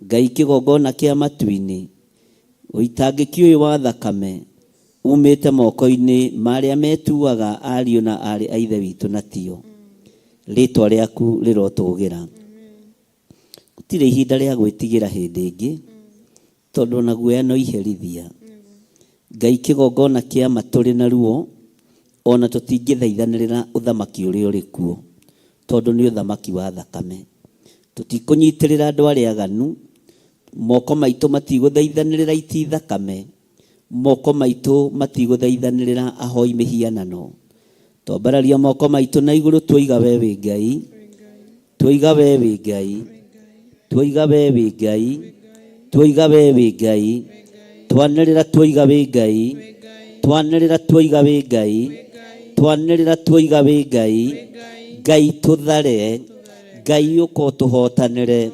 Ngai kĩgongona kĩa matu-inĩ, ũitangĩki ũyũ wa thakame umĩte moko-inĩ ma arĩa metuaga ariũ na aarĩ a Ithe witũ na tio. Rĩĩtwa rĩaku rĩrotũgĩra. Gũtirĩ ihinda rĩa gwĩtigĩra hĩndĩ ĩngĩ, tondũ ona guoya no iherithia. Ngai kĩgongona kĩa ma tũrĩ na ruo, ona tũtingĩthaithanĩrĩra ũthamaki ũrĩa ũrĩ kuo, tondũ nĩ ũthamaki wa thakame. Tũtikũnyitĩrĩra andũ arĩa aganu, moko maitũ matigũthaithanĩrĩra iti thakame, moko maitũ matigũthaithanĩrĩra ahoi mĩhianano. Twambararia moko maitũ na igũrũ twoiga we wĩ Ngai, twoiga we wĩ Ngai, twoiga we wĩ Ngai, twoiga we wĩ Ngai, twanĩrĩra twoiga wĩ Ngai, twanĩrĩra twoiga wĩ Ngai, twanĩrĩra twoiga wĩ Ngai, Ngai tũthare, Ngai ũka ũtũhotanĩre,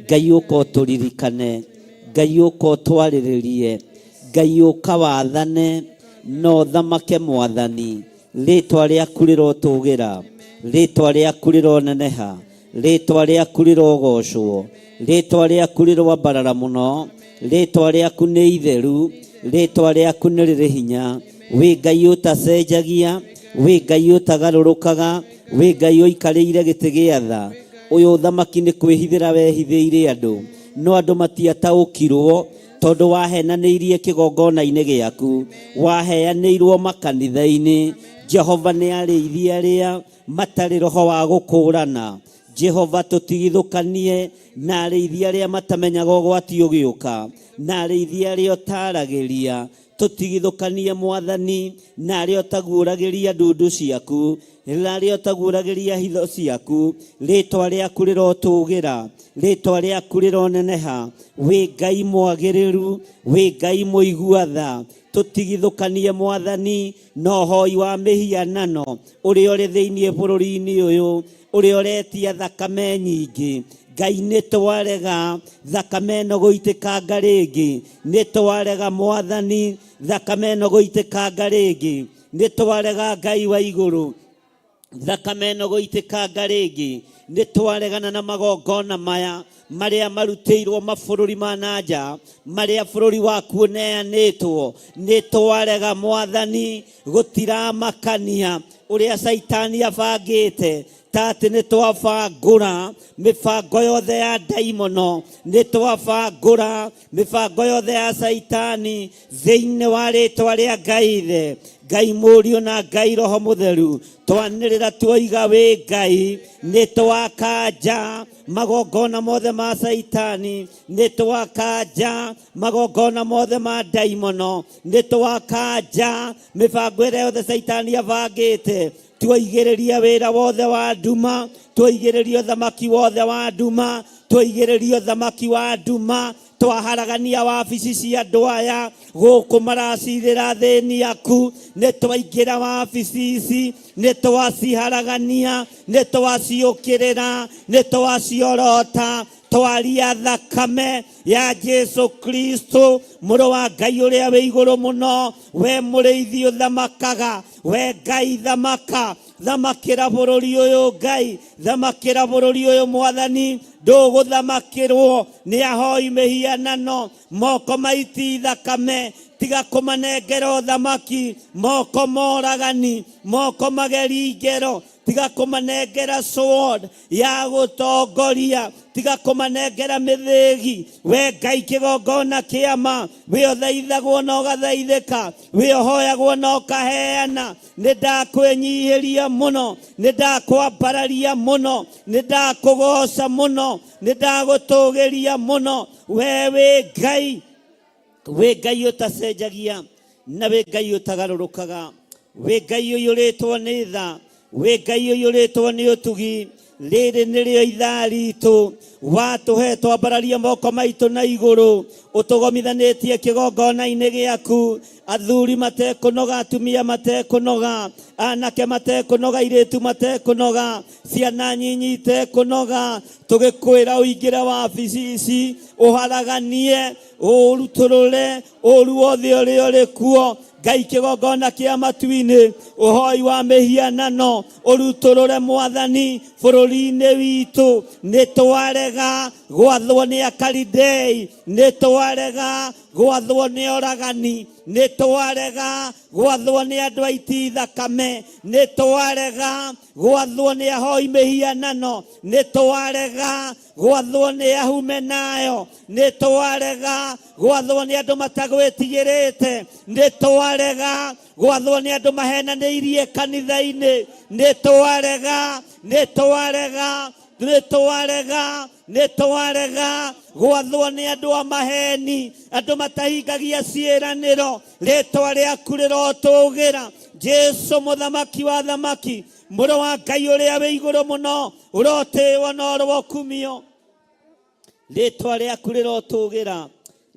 Ngai ũka ũtũririkane, Ngai ũka ũtwarĩrĩrie, Ngai ũka wathane na ũthamake Mwathani. Rĩtwa rĩaku rĩrotũgĩra, rĩtwa rĩaku rĩroneneha, rĩtwa rĩaku rĩrogocwo, rĩtwa rĩaku rĩroambarara mũno, rĩtwa rĩaku nĩ itheru, rĩtwa rĩaku nĩ rĩrĩ hinya. Wĩ Ngai ũtacenjagia, wĩ Ngai ũtagarũrũkaga, wĩ Ngai ũikarĩire gĩtĩ gĩa tha. Ũyũ ũthamaki nĩ kwĩhithĩra wehithĩire andũ, no andũ matiataũkirwo tondũ wahenanĩirie kĩgongona-inĩ gĩaku, waheanĩirwo makanitha-inĩ. Jehova nĩ arĩithi arĩa matarĩ roho wa gũkũrana. Jehova tũtigithũkanie na arĩithi arĩa matamenyaga ũgwati ũgĩũka, na arĩithi arĩa ũtaragĩria. Tũtigithũkanie Mwathani na arĩa ũtaguũragĩria ndundu ciaku, na arĩa ũtaguũragĩria hitho ciaku. Rĩtwa rĩaku rĩrotũgĩra, rĩtwa rĩaku rĩroneneha. Wĩ Ngai mwagĩrĩru, wĩ Ngai mũigua tha. Tũtigithũkanie Mwathani na ũhoi wa mĩhianano ũrĩa ũrĩ thĩinĩ bũrũri-inĩ ũyũ, ũrĩa ũretia thakame nyingĩ. Ngai nĩ twarega thakame ĩno gũitĩkanga rĩngĩ, nĩ twarega Mwathani thakame ĩno gũitĩkanga rĩngĩ, nĩ twarega Ngai wa igũrũ thakame ĩno gũitĩkanga rĩngĩ, nĩ twaregana na magongona maya marĩa marutĩirwo mabũrũri ma na nja, marĩa bũrũri waku ũneanĩtwo. Nĩ twarega Mwathani, gũtiramakania ũrĩa Caitani abangĩte, ta atĩ nĩ twabangũra mĩbango yothe ya ndaimono, nĩ twabangũra mĩbango yothe ya Caitani thĩinĩ wa rĩtwa rĩa Ngai Ithe, Ngai Mũriũ na Ngai Roho Mũtheru. Twanĩrĩra tuoiga wĩ Ngai, nĩ twakanja magongona mothe ma Caitani, nĩ twakanja magongona mothe ma ndaimono, nĩ twakanja mĩbango ĩrĩa yothe Caitani abangĩte. Tuoigĩrĩria wĩra wothe wa nduma, tuoigĩrĩria ũthamaki wothe wa nduma, tuoigĩrĩria ũthamaki wa nduma. Twaharagania wabici cia andũ aya gũkũ maracirĩra thĩni aku. Nĩ twaingĩra wabici ici, nĩ twaciharagania, nĩ twaciũkĩrĩra, nĩ twaciorota. Twaria thakame ya Jesu Kristo, mũrũ wa Ngai ũrĩa wĩ igũrũ mũno. We mũrĩithi ũthamakaga, we Ngai thamaka, thamakĩra bũrũri ũyũ. Ngai, thamakĩra bũrũri ũyũ. Mwathani, ndũgũthamakĩrwo nĩ ahoi mĩhianano. Moko maiti thakame, tiga kũmanengera ũthamaki. Moko moragani, moko mageri ngero, tiga kũmanengera sword ya gũtongoria, tiga kũmanengera mĩthĩgi. We Ngai kĩgongona kĩama, we ũthaithagwo na ũgathaithĩka, we ũhoyagwo na ũkaheana, nĩ ndakwĩnyihĩria mũno, nĩ ndakwambararia mũno, nĩ ndakũgoca mũno, nĩ ndagũtũgĩria mũno. We wĩ Ngai, wĩ Ngai ũtacenjagia na wĩ Ngai ũtagarũrũkaga, wĩ Ngai ũiyũrĩtwo nĩ tha, wĩ Ngai ũiyũrĩtwo nĩ ũtugi. Rĩrĩ nĩrĩo ithaa ritũ watũhe twambararie moko maitũ na igũrũ, ũtũgomithanĩtie kĩgongona-inĩ gĩaku. Athuri matekũnoga, atumia matekũnoga, anake matekũnoga, airĩtu matekũnoga, ciana nyinyi itekũnoga, tũgĩkwĩra ũingĩre wabici ici, ũharaganie, ũrutũrũre ũru wothe ũrĩa ũrĩ kuo. Ngai kĩgongona kĩa matu-inĩ, ũhoi wa mĩhianano ũrutũrũre. Mwathani, bũrũri-inĩ witũ nĩ twarega gwathwo nĩ Akalidei, nĩ twarega gwathwo nĩ oragani, nĩ twarega gwathwo nĩ andũ aiti thakame, nĩ twarega gwathwo nĩ ahoi mĩhianano, nĩ twarega gwathwo nĩ ahumenayo, nĩ twarega gwathwo nĩ andũ matagwĩtigĩrĩte, nĩ twarega gwathwo nĩ andũ mahenanĩirie kanitha-inĩ. Nĩ twarega, nĩ twarega, nĩ twarega, nĩ twarega gwathwo nĩ andũ a maheni, andũ matahingagia ciĩranĩro. Rĩtwa rĩaku rĩrotũgĩra, Jesu mũthamaki wa thamaki, mũrũ wa Ngai ũrĩa wĩ igũrũ mũno, ũrotĩĩo na ũrokumio. Rĩtwa rĩaku rĩrotũgĩra,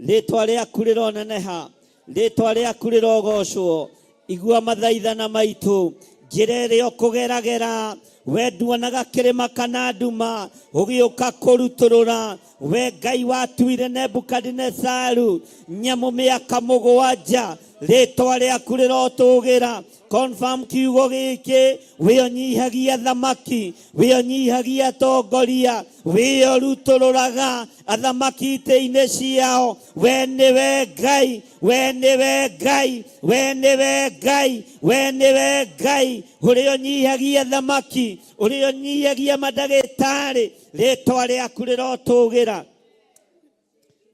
rĩtwa rĩaku rĩroneneha, rĩtwa rĩaku rĩrogocwo. Igua mathaithana maitũ. Njĩra ĩrĩa ũkũgeragera we nduonaga kĩrĩma kana nduma ũgĩũka kũrutũrũra. We Ngai watuire Nebukadinesaru nyamũ mĩaka 7, rĩtwa rĩaku rĩrotũgĩra. Confirm kiugo gĩkĩ: we ũnyihagia thamaki, we ũnyihagia atongoria, we ũrutũrũraga athamaki itĩ-inĩ ciao. We nĩwe Ngai, we nĩwe Ngai, we nĩwe Ngai, we nĩwe Ngai ũrĩa ũnyihagia thamaki, ũrĩa ũnyihagia mandagĩtarĩ. Rĩtwa rĩaku rĩrotũgĩra.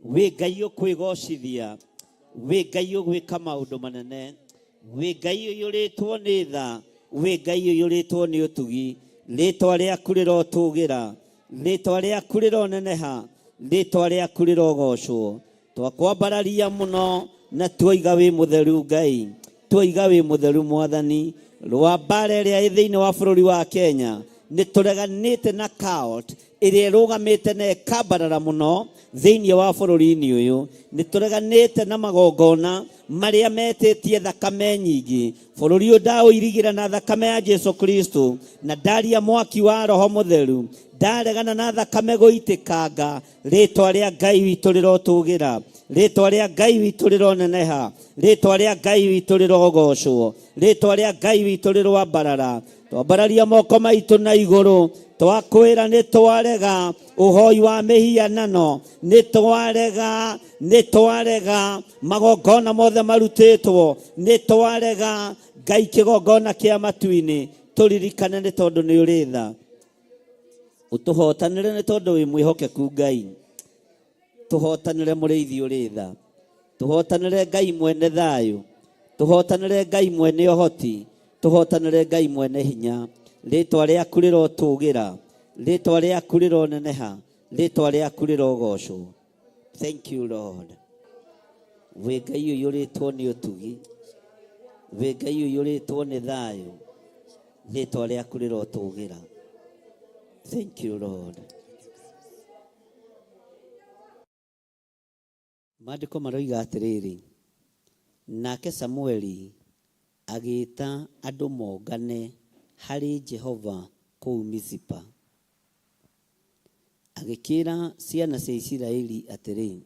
Wĩ Ngai ũkwĩgocithia, wĩ Ngai ũgwĩka maũndũ manene, wĩ Ngai ũiyũrĩtwo nĩ tha, wĩ Ngai ũiyũrĩtwo nĩ ũtugi. Rĩtwa rĩaku rĩrotũgĩra, rĩtwa rĩaku rĩroneneha, rĩtwa rĩaku rĩrogocwo. Twakwambararia mũno na tuoiga wĩ mũtheru Ngai, tuoiga wĩ mũtheru Mwathani. Rwa mbara ĩrĩa ĩ thĩinĩ wa bũrũri wa Kenya, nĩ tũreganĩte na cult ĩrĩa ĩrũgamĩte na ĩkambarara mũno thĩinĩ wa bũrũri-inĩ ũyũ. Nĩ tũreganĩte na magongona marĩa metĩtie thakame nyingĩ. Bũrũri ũyũ ndaũirigĩra na thakame ya Jesu Kristo, na ndaria mwaki wa Roho Mũtheru, ndaregana na thakame gũitĩkanga. Rĩtwa rĩa Ngai witũ rĩrotũgĩra, rĩtwa rĩa Ngai witũ rĩroneneha, rĩtwa rĩa Ngai witũ rĩrogocwo, rĩtwa rĩa Ngai witũ rĩroambarara. Twambararia moko maitũ na igũrũ, twakwĩra nĩ twarega ũhoi wa mĩhianano, nĩ twarega, nĩ twarega magongona mothe marutĩtwo, nĩ twarega. Ngai kĩgongona kĩa matu-inĩ, tũririkane nĩ tondũ nĩ ũrĩ tha. Ũtũhotanĩre nĩ tondũ wĩ mwĩhokeku. Ngai, tũhotanĩre. Mũrĩithi ũrĩ tha, tũhotanĩre. Ngai mwene thayũ, tũhotanĩre. Ngai mwene ũhoti, tũhotanĩre. Ngai mwene hinya, rĩtwa rĩaku rĩrotũgĩra, rĩtwa rĩaku rĩroneneha, rĩtwa rĩaku rĩrogocwo. Thank you, Lord. Wĩ Ngai ũiyũrĩtwo nĩ ũtugi, wĩ Ngai ũiyũrĩtwo nĩ thayũ, rĩtwa rĩaku rĩrotũgĩra. Thank you, Lord. Maandĩko maroiga atĩrĩrĩ, nake Samueli agĩĩta andũ mongane harĩ Jehova kũu Mizipa. Agĩkĩĩra ciana cia Isiraeli atĩrĩ,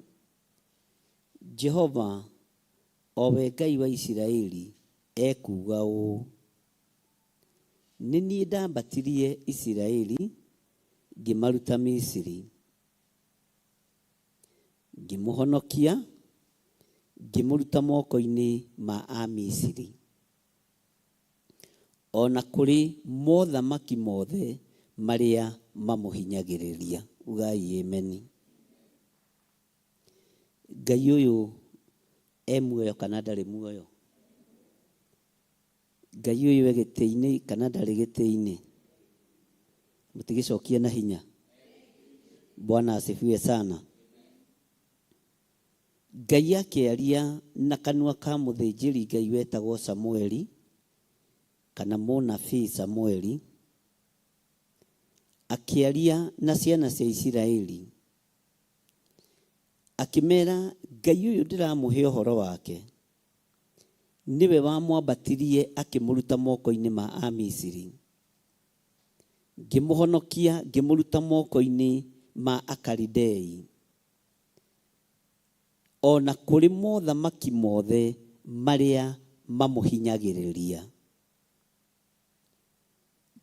Jehova, o we Ngai wa Isiraeli, ekuuga ũũ, Nĩ niĩ ndambatirie Isiraeli ngĩmaruta Misiri, ngĩmũhonokia ngĩmũruta moko-inĩ ma Amisiri, o na kũrĩ mothamaki mothe marĩa mamũhinyagĩrĩria. Ugai ameni. Ngai ũyũ e muoyo kana ndarĩ muoyo? Ngai ũyũ e gĩtĩ-inĩ kana ndarĩ gĩtĩ-inĩ? Mũtigĩcokie na hinya. Bwana asifiwe sana. Ngai akĩaria na kanua ka mũthĩnjĩri Ngai wetagwo Samueli kana mũnabii Samueli, akĩaria na ciana cia Isiraeli, akĩmera Ngai ũyũ ndĩramũhe ũhoro wake nĩwe wamwambatirie akĩmũruta moko-inĩ ma Amisiri, ngĩmũhonokia ngĩmũruta moko-inĩ ma Akalidei, o na kũrĩ mothamaki mothe marĩa mamũhinyagĩrĩria.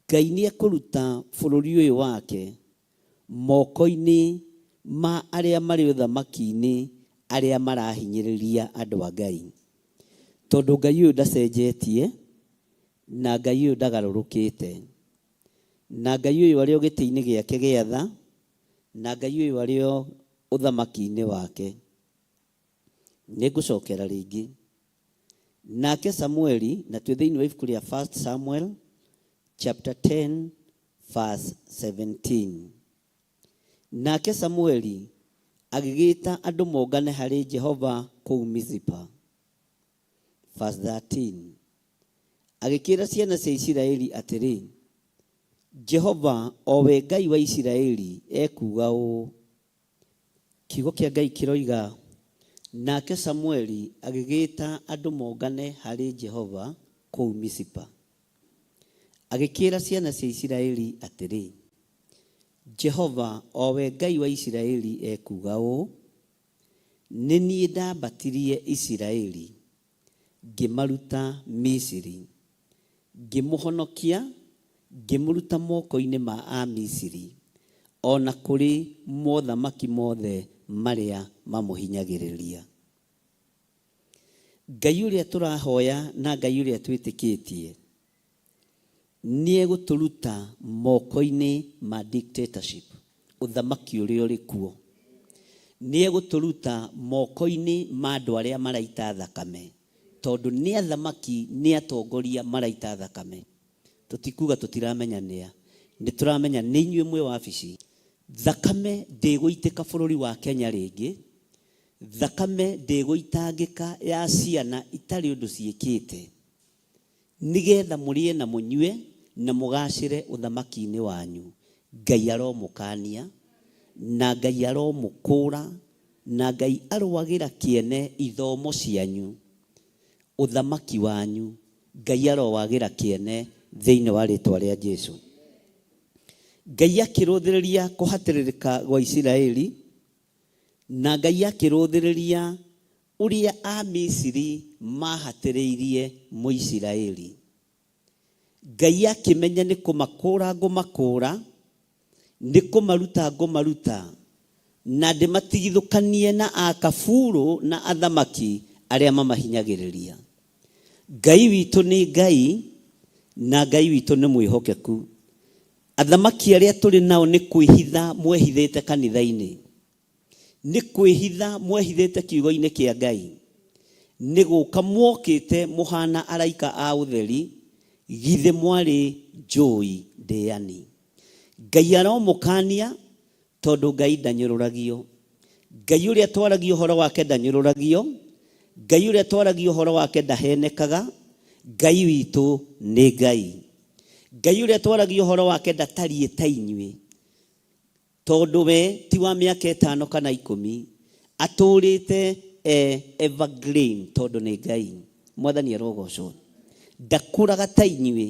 Ngai nĩ ekũruta bũrũri ũyũ wake moko-inĩ ma arĩa marĩ ũthamaki-inĩ arĩa marahinyĩrĩria andũ a Ngai. Tondũ Ngai ũyũ ndacenjetie na Ngai ũyũ ndagarũrũkĩte. Na Ngai ũyũ arĩ o gĩtĩ-inĩ gĩake gĩa tha, na Ngai ũyũ arĩ o ũthamaki-inĩ wake. Nĩngũcokera rĩngĩ. Nake Samueli, na twĩ thĩinĩ wa ibuku rĩa 1 Samuel chapter 10 verse 17. Nake Samueli agĩgĩta andũ mongane harĩ Jehova kũu Mizipa. Verse 13. Agĩkĩĩra ciana cia Isiraeli atĩrĩ, Jehova, o we Ngai wa Isiraeli, ekuuga ũũ, Kiugo kĩa Ngai kĩroiga, Nake Samueli agĩgĩta andũ mongane harĩ Jehova kũu Mizipa. Agĩkĩĩra ciana cia Isiraeli atĩrĩ, Jehova, o we Ngai wa Isiraeli, ekuuga ũũ, Nĩ niĩ ndambatirie Isiraeli ngĩmaruta Misiri, ngĩmũhonokia ngĩmũruta moko-inĩ ma Amisiri, o na kũrĩ mothamaki mothe marĩa mamũhinyagĩrĩria. Ngai ũrĩa tũrahoya na Ngai ũrĩa twĩtĩkĩtie nĩ egũtũruta moko-inĩ ma dictatorship, ũthamaki ũrĩa ũrĩ kuo. Nĩ egũtũruta moko-inĩ ma andũ arĩa maraita thakame, tondũ nĩ athamaki, nĩ atongoria maraita thakame. Tũtikuga tũtiramenya nĩa, nĩ tũramenya nĩ inyuĩ mwĩ wabici. Thakame ndĩgũitĩka bũrũri wa Kenya rĩngĩ, thakame ndĩgũitangĩka ya ciana itarĩ ũndũ ciĩkĩte, nĩgetha mũrĩe na mũnyue na mũgacĩre ũthamaki-inĩ wanyu. Ngai aromũkania, na Ngai aromũkũũra, na Ngai aroagĩra kĩene ithomo cianyu, ũthamaki wanyu, Ngai arowagĩra kĩene thĩinĩ wa rĩtwa rĩa Jesu. Ngai akĩrũthĩrĩria kũhatĩrĩrĩka gwa Isiraeli, na Ngai akĩrũthĩrĩria ũrĩa Amisiri mahatĩrĩirie Mũisiraeli. Ngai akĩmenya nĩ kũmakũũra ngũmakũũra, nĩ kũmaruta ngũmaruta, na ndĩmatigithũkanie na akaburu na athamaki arĩa mamahinyagĩrĩria. Ngai witũ nĩ Ngai, na Ngai witũ nĩ mwĩhokeku. Athamaki arĩa tũrĩ nao nĩ kwĩhitha mwehithĩte kanitha-inĩ. Nĩ kwĩhitha mwehithĩte kiugo-inĩ kĩa Ngai. Nĩ gũka mwokĩte mũhana araika a ũtheri, githĩ mwarĩ njũi ndĩani. Ngai aromũkania tondũ Ngai ndanyũrũragio. Ngai ũrĩa twaragia ũhoro wake ndanyũrũragio. Ngai ũrĩa twaragia ũhoro wake ndahenekaga. Ngai witũ nĩ Ngai. Ngai ũrĩa twaragia ũhoro wake ndatariĩ ta inyuĩ. Tondũ we ti wa mĩaka ĩtano kana ikũmi, atũũrĩte E evergreen tondũ nĩ Ngai. Mwathani arogocwo. Ndakũraga ta inyuĩ,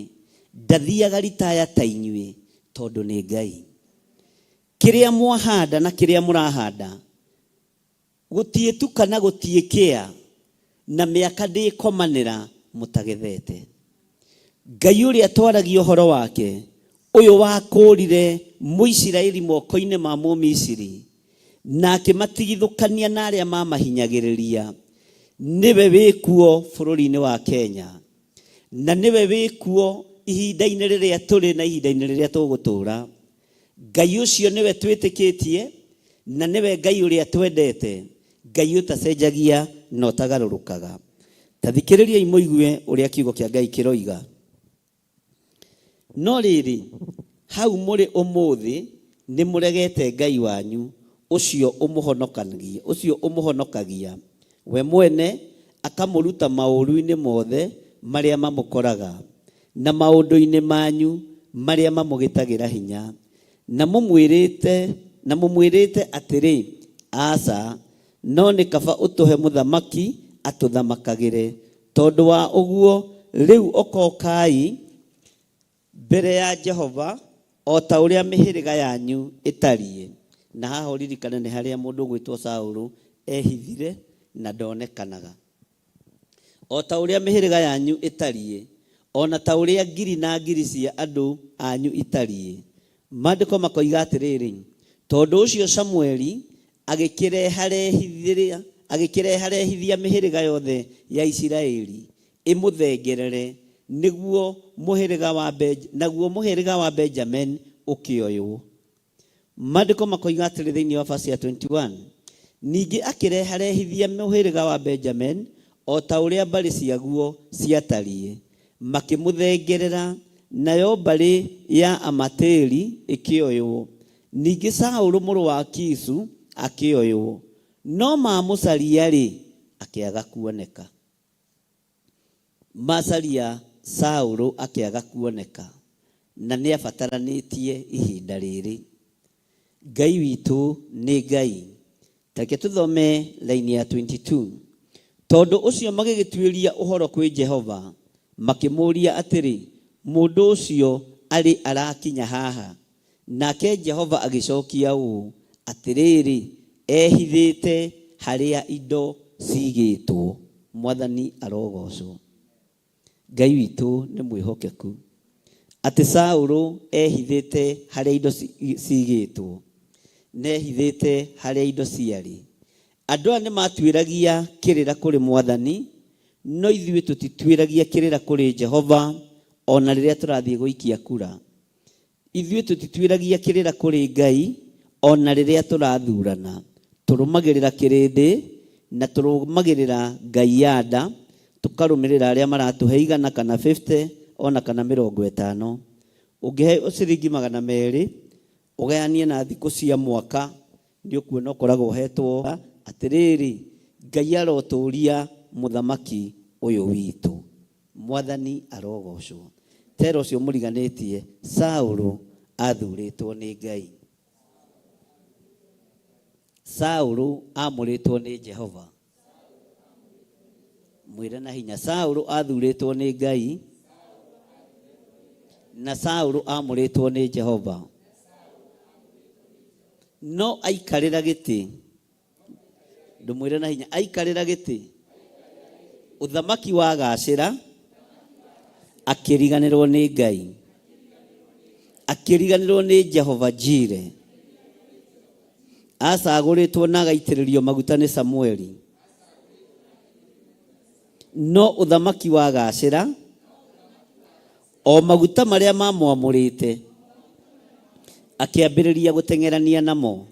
ndathiaga ritaya ta inyuĩ tondũ nĩ Ngai. Kĩrĩa mwahanda na kĩrĩa mũrahanda gũtiĩtuka na gũtiĩkĩa na mĩaka ndĩkomanĩra mũtagethete. Ngai ũrĩa twaragia ũhoro wake, ũyũ wakũũrire Mũisiraeli moko-inĩ ma Mũmisiri, na akĩmatigithũkania na arĩa mamahinyagĩrĩria, nĩwe wĩ kuo bũrũri-inĩ wa Kenya, na nĩwe wĩ kuo ihinda-inĩ rĩrĩa tũrĩ na ihinda-inĩ rĩrĩa tũgũtũũra. Ngai ũcio nĩwe twĩtĩkĩtie na nĩwe Ngai ũrĩa twendete, Ngai ũtacenjagia na ũtagarũrũkaga. Ta thikĩrĩriai mũigue ũrĩa kiugo kĩa Ngai kĩroiga. No rĩrĩ, hau mũrĩ ũmũthĩ nĩ mũregete Ngai wanyu ũcio ũmũhonokagia, ũcio ũmũhonokagia we mwene akamũruta maũru-inĩ mothe marĩa mamũkoraga, na maũndũ-inĩ manyu marĩa mamũgĩtagĩra hinya. Na mũmwĩrĩte, na mũmwĩrĩte atĩrĩ, Aca, no nĩ kaba ũtũhe mũthamaki atũthamakagĩre. Tondũ wa ũguo, rĩu okokai mbere ya Jehova o ta ũrĩa mĩhĩrĩga yanyu ĩtariĩ. Na haha ũririkane nĩ harĩa mũndũ ũgwĩtwo Saũlũ ehithire na ndonekanaga. O ta ũrĩa mĩhĩrĩga yanyu ĩtariĩ, o na ta ũrĩa ngiri na ngiri cia andũ anyu itariĩ. Maandĩko makoiga atĩrĩrĩ, tondũ ũcio Samueli agĩkĩreharehithia agĩkĩreharehithia mĩhĩrĩga yothe ya Isiraeli ĩmũthengerere, nĩguo mũhĩrĩga wa naguo mũhĩrĩga wa Benjamini ũkĩoywo. Maandĩko makoiga atĩrĩ thĩinĩ wa verse ya 21, ningĩ akĩreharehithia mũhĩrĩga wa Benjamin o ta ũrĩa mbarĩ ciaguo ciatariĩ, makĩmũthengerera, nayo mbarĩ ya Amateri ĩkĩoywo. Ningĩ Saũlũ mũrũ wa Kishu akĩoywo, no maamũcaria-rĩ, akĩaga kuoneka. Macaria Saũlũ akĩaga kuoneka, na nĩabataranĩtie ihinda rĩrĩ. Ngai witũ nĩ Ngai. Ta reke tũthome raini ya 22. Tondũ ũcio magĩgĩtuĩria ũhoro kwĩ Jehova, makĩmũũria atĩrĩ, Mũndũ ũcio arĩ arakinya haha? Nake Jehova agĩcokia ũũ, Atĩrĩrĩ, ehithĩte harĩa indo ciigĩtwo. Mwathani arogoocwo. Ngai witũ nĩ mwĩhokeku. Atĩ Saũlũ ehithĩte harĩa indo ciigĩtwo, na ehithĩte harĩa indo ciarĩ. Andũ aya nĩ matuĩragia kĩrĩra kũrĩ Mwathani, no ithuĩ tũtituĩragia kĩrĩra kũrĩ Jehova o na rĩrĩa tũrathiĩ gũikia kura. Ithuĩ tũtituĩragia kĩrĩra kũrĩ Ngai o na rĩrĩa tũrathurana. Tũrũmagĩrĩra kĩrĩndĩ na tũrũmagĩrĩra ngai ya nda, tũkarũmĩrĩra arĩa maratũhe igana kana 50 o na kana 50. Ũngĩheo ciringi 200 ũgayanie na thikũ cia mwaka nĩ ũkuona ũkoragwo ũhetwo. Atĩrĩrĩ, Ngai arotũũria mũthamaki ũyũ witũ. Mwathani arogocwo. Tera ũcio mũriganĩtie, Saũlũ athurĩtwo nĩ Ngai. Saũlũ amũrĩtwo nĩ Jehova. Mwĩre na hinya, Saũlũ athurĩtwo nĩ Ngai na Saũlũ amũrĩtwo nĩ Jehova. No aikarĩra gĩtĩ ndũmwĩre na hinya aikarĩra gĩtĩ ũthamaki wagacĩra akĩriganĩrwo nĩ Ngai akĩriganĩrwo nĩ Jehova Jire acagũrĩtwo na agaitĩrĩrio maguta nĩ Samueli no ũthamaki wagacĩra o maguta marĩa mamwamũrĩte akĩambĩrĩria gũteng'erania namo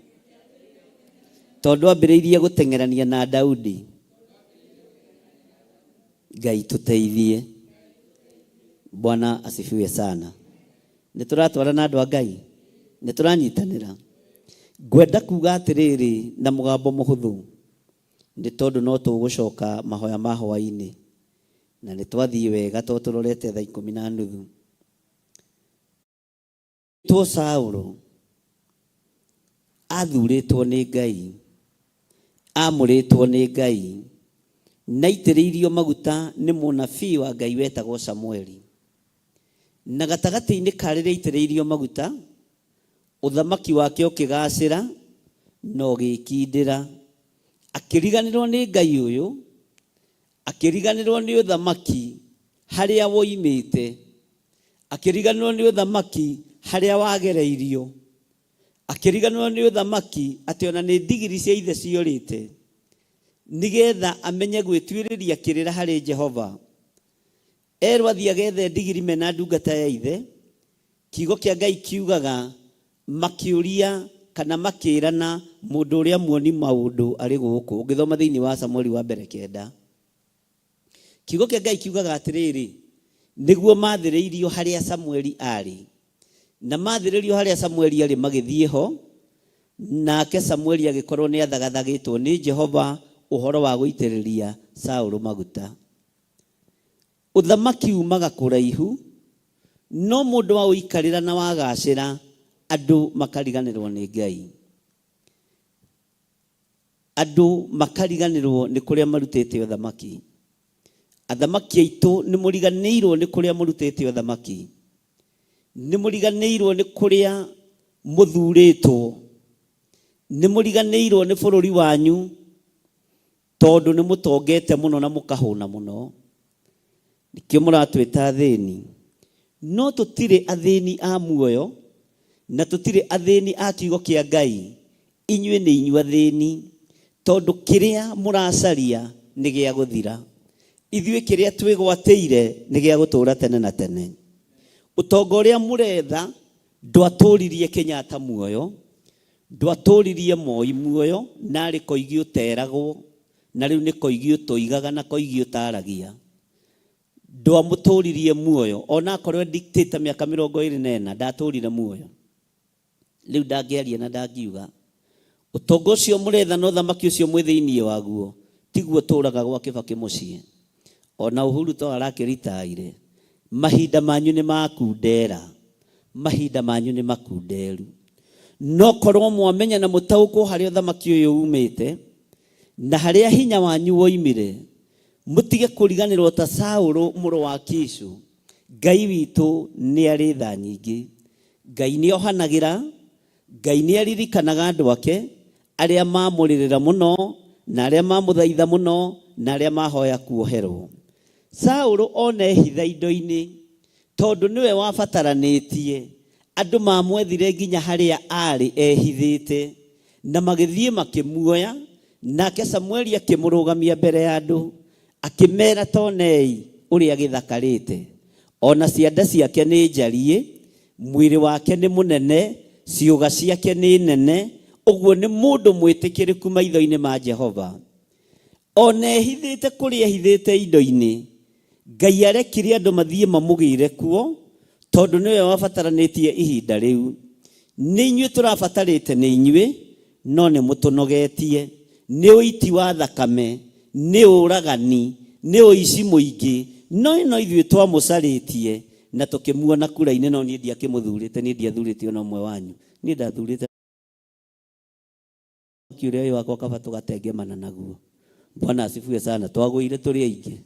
tondũ ambĩrĩirie gũteng'erania na Daudi. Ngai tũteithie. Bwana asifiwe sana. Nĩ tũratwarana andũ a Ngai, nĩ tũranyitanĩra. Ngwenda kuga atĩrĩrĩ na mũgambo mũhũthũ, nĩ tondũ no tũgũcoka mahoya ma hwaĩ-inĩ, na nĩ twathiĩ wega tondũ tũrorete thaa 10:30. Two Saũlũ athurĩtwo nĩ Ngai, Amũrĩtwo nĩ Ngai na aitĩrĩirio maguta nĩ mũnabii wa Ngai wetagwo Samueli. Na gatagatĩ-inĩ ka rĩrĩa aitĩrĩirio maguta, ũthamaki wake ũkĩgacĩra na ũgĩkindĩra. Akĩriganĩrwo nĩ Ngai ũyũ, akĩriganĩrwo nĩ ũthamaki harĩa woimĩte, akĩriganĩrwo nĩ ũthamaki harĩa wagereirio, akĩriganĩrwo nĩ ũthamaki atĩ ona nĩ ndigiri cia ithe ciorĩte, nĩgetha amenye gwĩtuĩrĩria kĩrĩra harĩ Jehova. Erwo athiĩ agethe ndigiri mena ndungata ya ithe, kiugo kĩa Ngai kiugaga makĩũria kana makĩrana mũndũ ũrĩa muoni maũndũ arĩ gũkũ. Ũngĩthoma thĩinĩ wa Samueli wa mbere kenda. Kiugo kĩa Ngai kiugaga atĩrĩrĩ, nĩguo mathĩrĩirio harĩa Samueli arĩ. Na mathĩrĩrio harĩa Samueli arĩ magĩthiĩ ho, nake Samueli agĩkorwo nĩ athagathagĩtwo nĩ Jehova ũhoro wa gũitĩrĩria Saũlũ maguta. Ũthamaki umaga kũraihu, no mũndũ waũikarĩra na wagacĩra, andũ makariganĩrwo nĩ Ngai. Andũ makariganĩrwo nĩ kũrĩa marutĩte ũthamaki. Athamaki aitũ nĩ mũriganĩirwo nĩ kũrĩa mũrutĩte ũthamaki. Nĩ mũriganĩirwo nĩ kũrĩa mũthurĩtwo. Nĩ mũriganĩirwo nĩ bũrũri wanyu tondũ nĩ mũtongete mũno na mũkahũna mũno. Nĩkĩo mũratwĩta athĩni. No tũtirĩ athĩni a muoyo na tũtirĩ athĩni a kiugo kĩa Ngai. Inyuĩ nĩ inyuĩ athĩni tondũ kĩrĩa mũracaria nĩ gĩa gũthira. Ithuĩ kĩrĩa twĩgwatĩire nĩ gĩa gũtũũra tene na tene. Ũtonga ũrĩa mũretha ndwatũririe Kenyatta muoyo, ndwatũririe Moi muoyo, narĩ Koigi ũteragwo, na rĩu nĩ Koigi ũtũigaga na Koigi ũtaragia. Ndwamũtũririe muoyo, ona akorwo e dictator mĩaka 24 ndatũrire muoyo. Rĩu ndangĩaria na ndangiuga. Ũtonga ũcio mũretha na ũthamaki ũcio mwĩ thĩinĩ waguo tiguo ũtũraga gwa Kĩbakĩ mũciĩ. Ona Uhuru to arakĩritaire. Mahinda manyu nĩ makundera. Mahinda manyu nĩ makunderu. No korwo mwamenya na mũtaũkwo harĩa ũthamaki ũyũ umĩte na harĩa hinya wanyu woimire, mũtige kũriganĩrwo ta Saũlũ mũrũ wa Kishu. Ngai witũ nĩ arĩ tha nyingĩ. Ngai nĩ ohanagĩra, Ngai nĩ aririkanaga andũ ake arĩa mamũrĩrĩra mũno na arĩa mamũthaitha mũno na arĩa mahoya kuoherwo. Saũlũ ona ehitha indo-inĩ tondũ nĩwe wabataranĩtie, andũ mamwethire nginya harĩa aarĩ ehithĩte na magĩthiĩ makĩmuoya, nake Samueli akĩmũrũgamia mbere ya andũ. Akĩmeera, Tonei ũrĩa gĩthakarĩte! O na ciande ciake nĩ njariĩ, mwĩrĩ wake nĩ mũnene, ciũga ciake nĩ nene, ũguo nĩ mũndũ mwĩtĩkĩrĩku maitho-inĩ ma Jehova. O na ehithĩte kũrĩa ehithĩte indo-inĩ, Ngai arekire andũ mathiĩ mamũgĩre kuo, tondũ nĩwe wabataranĩtie ihinda rĩu. Nĩ inyuĩ tũrabatarĩte nĩ inyuĩ, no nĩ mũtũnogetie. Nĩ ũiti wa thakame, nĩ ũragani, nĩ ũici mũingĩ, no ĩno ithuĩ twamũcarĩtie na tũkĩmuona kura-inĩ, no niĩ ndiakĩmũthurĩte, niĩ ndiathurĩte ona ũmwe wanyu. Niĩ ndathurĩte ũrĩa wĩ wakwa kaba tũgatengemana naguo. Bwana asifiwe sana. Twagũire tũrĩ aingĩ.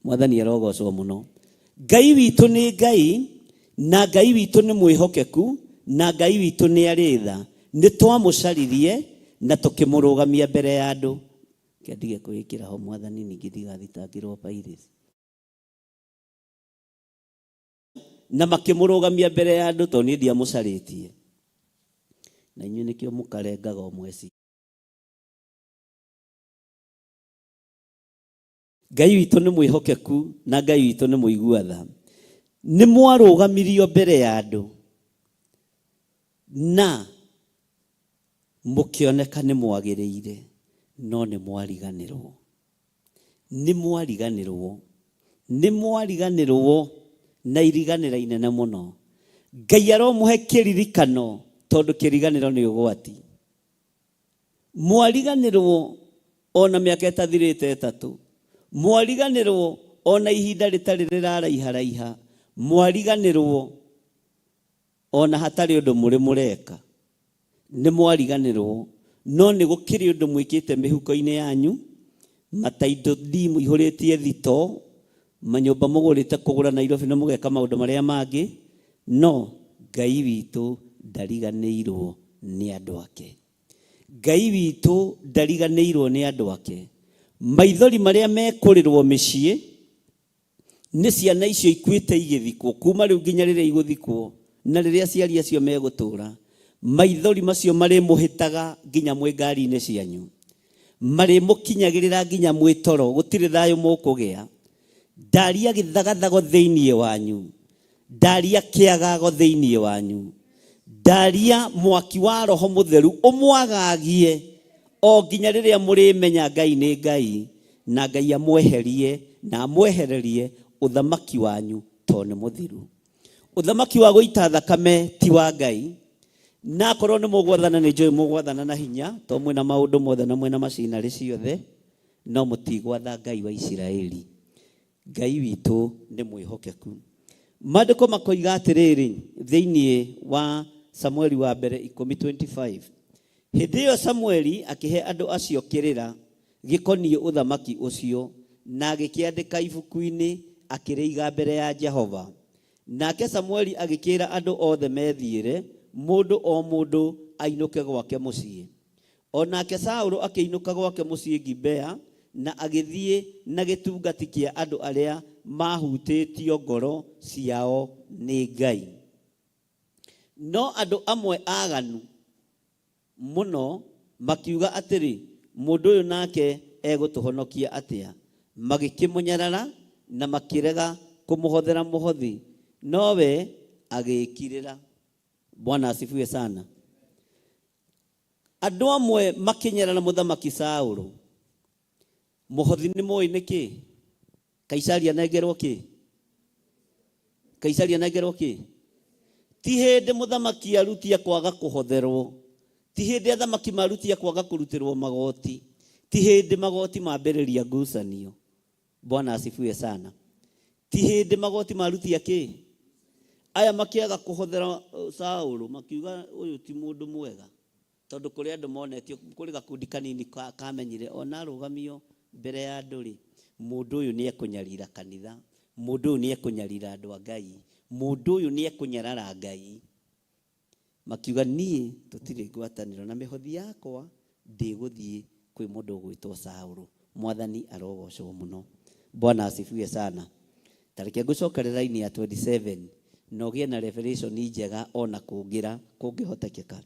Mwathani arogocwo mũno. Ngai witũ nĩ Ngai, na Ngai witũ nĩ mwĩhokeku, na Ngai witũ nĩ arĩ tha. Nĩ twamũcaririe na tũkĩmũrũgamia mbere ya andũ. Reke ndige kwĩĩkĩra ho Mwathani ningĩ ndigathitangĩrwo piracy. Na makĩmũrũgamia mbere ya andũ tondũ niĩ ndiamũcarĩtie. Na inyuĩ nĩkĩo mũkarengaga o mweci. Ngai witũ nĩ mwĩhokeku na Ngai witũ nĩ mũigua tha. Nĩ mwarũgamirio mbere ya andũ na mũkĩoneka nĩ mwagĩrĩire, no nĩ mwariganĩrwo. Nĩ mwariganĩrwo. Nĩ mwariganĩrwo na iriganĩra inene mũno. Ngai aromũhe kĩririkano tondũ kĩriganĩro nĩ ũgwati. Mwariganĩrwo ona mĩaka ĩtathirĩte ĩtatũ. Mwariganĩrwo ona ihinda rĩtarĩ rĩraraiharaiha. Mwariganĩrwo ona hatarĩ ũndũ mũrĩ mũreka. Nĩ mwariganĩrwo. No nĩ gũkĩrĩ ũndũ mwĩkĩte mĩhuko-inĩ yanyu, mataitũ ndi mũihũrĩtie thito, manyũmba mũgũrĩte kũgũra Nairobi na mũgeka maũndũ marĩa mangĩ, no Ngai witũ ndariganĩirwo nĩ andũ ake. Ngai witũ ndariganĩirwo nĩ andũ ake. Maithori marĩa mekũrĩrwo mĩciĩ nĩ ciana icio ikuĩte igĩthikwo, kuma rĩu nginya rĩrĩa igũthikwo na rĩrĩa aciari acio megũtũra, maithori macio marĩmũhĩtaga nginya mwĩ ngari-inĩ cianyu, marĩmũkinyagĩrĩra nginya mwĩ toro, gũtirĩ thayũ mũkũgĩa. Ndaria gĩthagathago thĩinĩ wanyu, ndaria kĩagago thĩinĩ wanyu, ndaria mwaki wa Roho Mũtheru ũmwagagie o nginya rĩrĩa mũrĩmenya Ngai nĩ Ngai, na Ngai amweherie na amwehererie ũthamaki wanyu tondũ nĩ mũthiru. Ũthamaki wa gũita thakame ti wa Ngai, na akorwo nĩ mũgwathana nĩ njũĩ mũgwathana na hinya tondũ mwĩna maũndũ mothe na mwĩna macinarĩ ciothe, no mũtigwatha Ngai wa Isiraeli. Ngai witũ nĩ mwĩhokeku. Maandĩko makoiga atĩrĩrĩ thĩinĩ wa Samueli wa mbere 10:25, hĩndĩ ĩyo Samueli akĩhe andũ acio kĩrĩra gĩkoniĩ ũthamaki ũcio, na agĩkĩandĩka ibuku-inĩ, akĩrĩiga mbere ya Jehova. Nake Samueli agĩkĩĩra andũ othe methiĩre, mũndũ o mũndũ ainũke gwake mũciĩ. O nake Saũlũ akĩinũka gwake mũciĩ Gibea, na agĩthiĩ na gĩtungati kĩa andũ arĩa maahutĩtio ngoro ciao nĩ Ngai. No andũ amwe aaganu mũno makiuga atĩrĩ, Mũndũ ũyũ nake egũtũhonokia atĩa? Magĩkĩmũnyarara na makĩrega kũmũhothera mũhothi, nowe agĩĩkirĩra. Bwana asifiwe sana. Andũ amwe makĩnyarara mũthamaki Saũlũ. Mũhothi nĩ mũĩ nĩ kĩ? Kaisari anengerwo kĩ? Kaisari anengerwo kĩ? Ti hĩndĩ mũthamaki arutia kwaga kũhotherwo, ti hĩndĩ athamaki marutia kwaga kũrutĩrwo magoti, ti hĩndĩ magoti mambĩrĩria ngucanio. Bwana asifiwe sana. Ti hĩndĩ magoti marutia kĩ? Aya makĩaga kũhothera Saũlũ, makiuga ũyũ ti mũndũ mwega, tondũ kũrĩ andũ monetio, kũrĩ gakundi kanini kamenyire ona arũgamio mbere ya andũ rĩ, mũndũ ũyũ nĩ ekũnyarira kanitha, mũndũ ũyũ nĩ ekũnyarira andũ a Ngai, mũndũ ũyũ nĩ ekũnyarara Ngai. Makiuga niĩ tũtirĩ ngwatanĩro na mĩhothi yakwa ndĩgũthiĩ kwĩ mũndũ ũgwĩtwo Saũlũ. Mwathani arogocwo mũno. Bwana asifiwe sana. Ta reke ngũcokere line ya 27 na ũgĩe na revelation njega ona kũngĩra kũngĩhotekeka.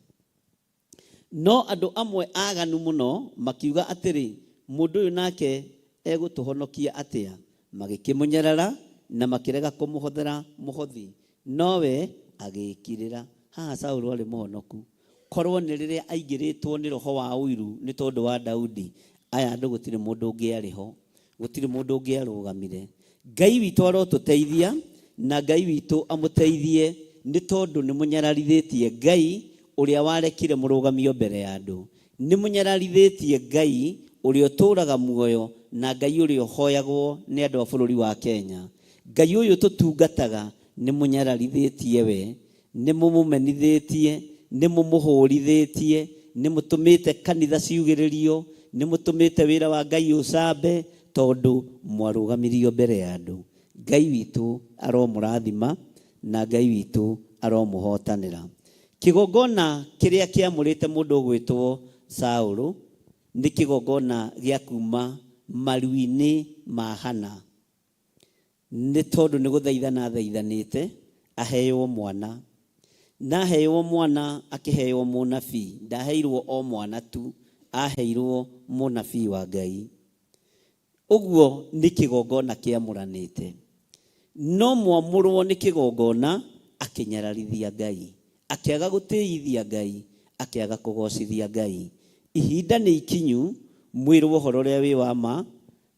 No andũ amwe aaganu mũno makiuga atĩrĩ, Mũndũ ũyũ nake egũtũhonokia atĩa? Magĩkĩmũnyarara na makĩrega kũmũhothera mũhothi, nowe agĩĩkirĩra. Haha Saũlũ aarĩ mũhonoku. Korwo nĩ rĩrĩa aingĩrĩtwo nĩ roho wa ũiru nĩ tondũ wa Daudi, aya andũ gũtirĩ mũndũ ũngĩarĩ ho. Gũtirĩ mũndũ ũngĩarũgamire. Ngai witũ arotũteithia na Ngai witũ amũteithie nĩ tondũ nĩ mũnyararithĩtie Ngai ũrĩa warekire mũrũgamio mbere ya andũ. Nĩ mũnyararithĩtie Ngai ũrĩa ũtũũraga muoyo na Ngai ũrĩa ũhoyagwo nĩ andũ a bũrũri wa Kenya. Ngai ũyũ tũtungataga nĩ mũnyararithĩtie we, nĩ mũmũmenithĩtie, nĩ mũmũhũrithĩtie, nĩ mũtũmĩte kanitha ciugĩrĩrio, nĩ mũtũmĩte wĩra wa Ngai ũcambe tondũ mwarũgamirio mbere ya andũ. Ngai witũ aromũrathima na Ngai witũ aromũhotanĩra. Kĩgongona kĩrĩa kĩamũrĩte mũndũ ũgwĩtwo Saũlũ nĩ kĩgongona gĩa kuma maru-inĩ ma Hana. Nĩ tondũ nĩ gũthaithana athaithanĩte aheywo mwana. Na aheywo mwana akĩheywo mũnabii. Ndaheirwo o mwana tu, aheirwo mũnabii wa Ngai. Ũguo nĩ kĩgongona kĩamũranĩte. No mwamũrwo nĩ kĩgongona akĩnyararithia Ngai, akĩaga gũtĩithia Ngai, akĩaga kũgocithia Ngai. Ihinda nĩ ikinyu mwĩrwo ũhoro ũrĩa wĩ wa ma,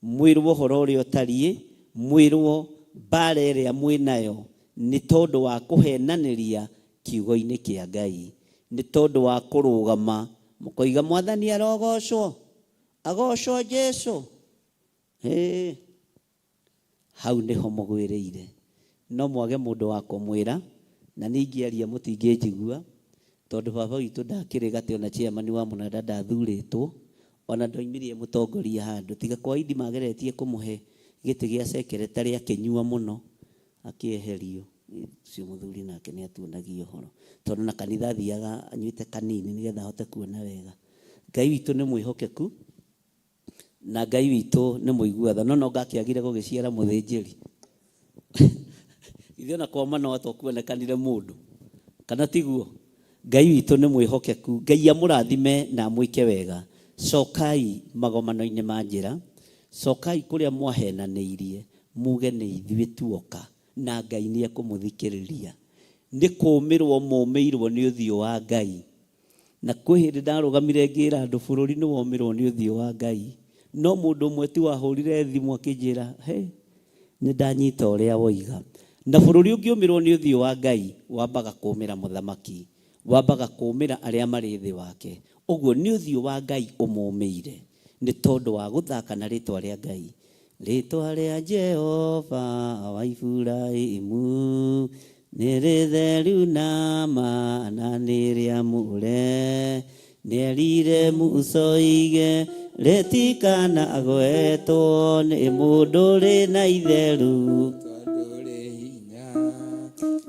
Mwĩrwo ũhoro ũrĩa ũtariĩ, mwĩrwo mbaara ĩrĩa mwĩ nayo nĩ tondũ wa kũhenanĩria kiugo-inĩ kĩa Ngai, nĩ tondũ wa kũrũgama mũkoiga Mwathani arogocwo, agocwo Jesu. Hĩ, hau nĩho mũgwĩrĩire. No mwage mũndũ wa kũmwĩra, na niĩ ingĩaria mũtingĩnjigua, Tondũ baba witũ ndakĩrĩ gatĩ ona chairman wa mũnanda ndathurĩtwo, ona ndoimirie mũtongoria handũ. Tiga kwa Idi mageretie kũmũhe gĩtĩ gĩa secretary akĩnyua mũno, akĩeherio. Ũcio mũthuri nake nĩ atuonagia ũhoro. Tondũ na kanitha athiaga anyuĩte kanini nĩgetha ahote kuona wega. Ngai witũ nĩ mwĩhokeku, na Ngai witũ nĩ mũigua tha. No no ngakĩagire gũgĩciara mũthĩnjĩri. Ithuĩ ona kwa Manoa to kuonekanire mũndũ. Kana tiguo? Ngai witũ nĩ mwĩhokeku. Ngai amũrathime na amwĩke wega. Cokai magomano-inĩ ma njĩra. Cokai kũrĩa mwahenanĩirie, muge nĩ ithuĩ tuoka, na Ngai nĩ ekũmũthikĩrĩria. Nĩ kũũmĩrwo mũũmĩirwo nĩ ũthiũ wa Ngai. Na kwĩ hĩndĩ ndarũgamire ngĩra andũ bũrũri nĩ womĩrwo nĩ ũthiũ wa Ngai. No mũndũ ũmwe tu wahũrire thimũ akĩnjĩra, he, nĩ ndanyita ũrĩa woiga. Na bũrũri ũngĩũmĩrwo nĩ ũthiũ wa Ngai, wambaga kũũmĩra mũthamaki, wambaga kũũmĩra arĩa marĩ thĩ wake. Ũguo nĩ ũthiũ wa Ngai ũmũmĩire, nĩ tondũ wa gũthaka na rĩtwa rĩa Ngai. Rĩtwa rĩa Jehova wa Iburahĩmu nĩ rĩtheru na ma na nĩ rĩamũre. Nĩerire Musa oige rĩtikanagwetwo nĩ mũndũ rĩ na itheru.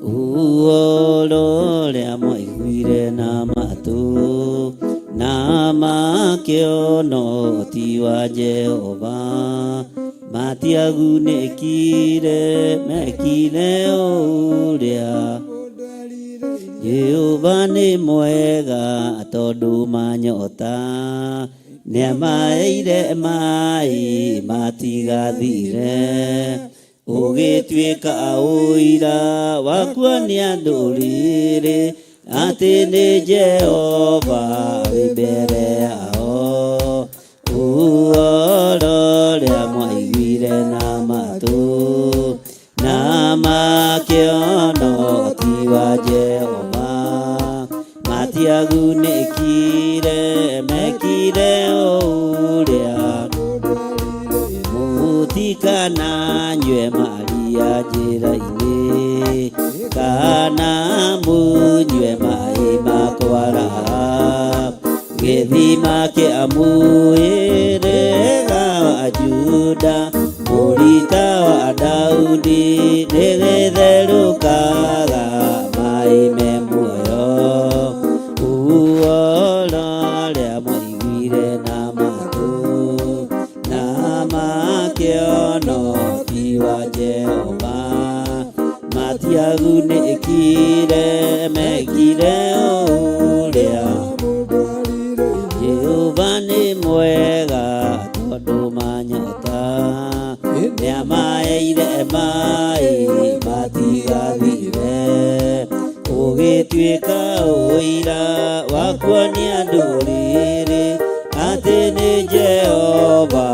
Ũhoro ũrĩa mwaiguire na matũ na makĩona ũhoti wa Jehova, matiagunĩkire, mekire ũrĩa Jehova nĩ mwega, tondũ manyota nĩamaheire maĩ matigathire. Ũgĩtuĩka ũira wa kuonia ndũrĩrĩ atĩ nĩ Jehova wĩ mbere yao. Ũhoro ũrĩa mwaiguire na matũ na makĩona ũhoti wa Jehova, matiagunĩkire, mekire ũrĩa mũtikananyue maria njĩra-inĩ, kana mũnyue maĩ makwaraha. Gĩthima kĩa mũhĩrĩga wa Juda, mũrita wa Daudi, nĩgĩtherũkaga maĩ me muoyo. Ũhoro ũrĩa mwaiguire na matũ na makĩona ũhoti wa Jehova, matiagunĩkire, mekire ũrĩa Jehova nĩ mwega, tondũ manyota nĩamaheire maĩ matigathire. Ũgĩtuĩka ũira wa kuonia ndũrĩrĩ atĩ nĩ Jehova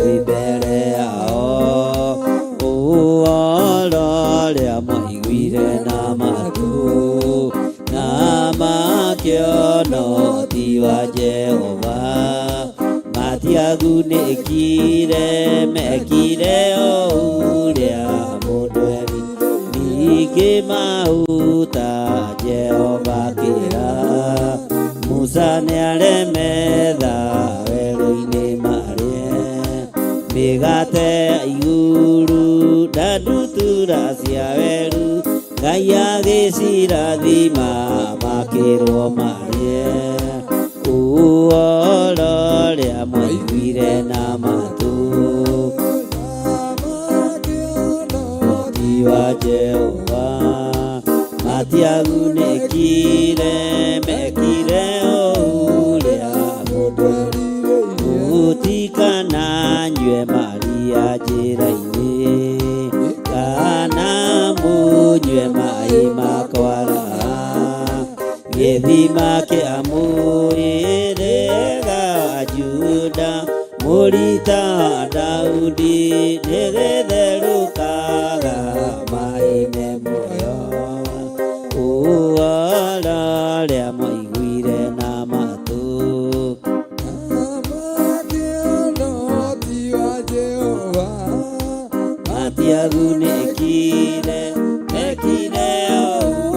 wĩ mbere yao. Ũhoro ũrĩa mwaiguire na matũ na makĩona ũhoti wa Jehova, matiagunĩkire, mekire ũrĩa mũndũ eri. Ningĩ mahuta Jehova akĩra Musa nĩaremetha werũ-inĩ marĩe mĩgate ya igũrũ na ndutura cia werũ. Ngai agĩcirathima makĩrwo marĩe. Ũhoro ũrĩa mwaiguire na matũ ũhoti wa Jehova, matiagunĩkire, mekire ũrĩa mũndũ mũtikananyue maria njĩra-inĩ, kana mũnyue maĩ makwaraha. Gĩthima kĩa mũhĩrĩga wa Juda, mũrita wa Daudi, nĩgĩtherũkaga maĩ me muoyo. Ũhoro ũrĩa mwaiguire na matũ matiagunĩkire, mekire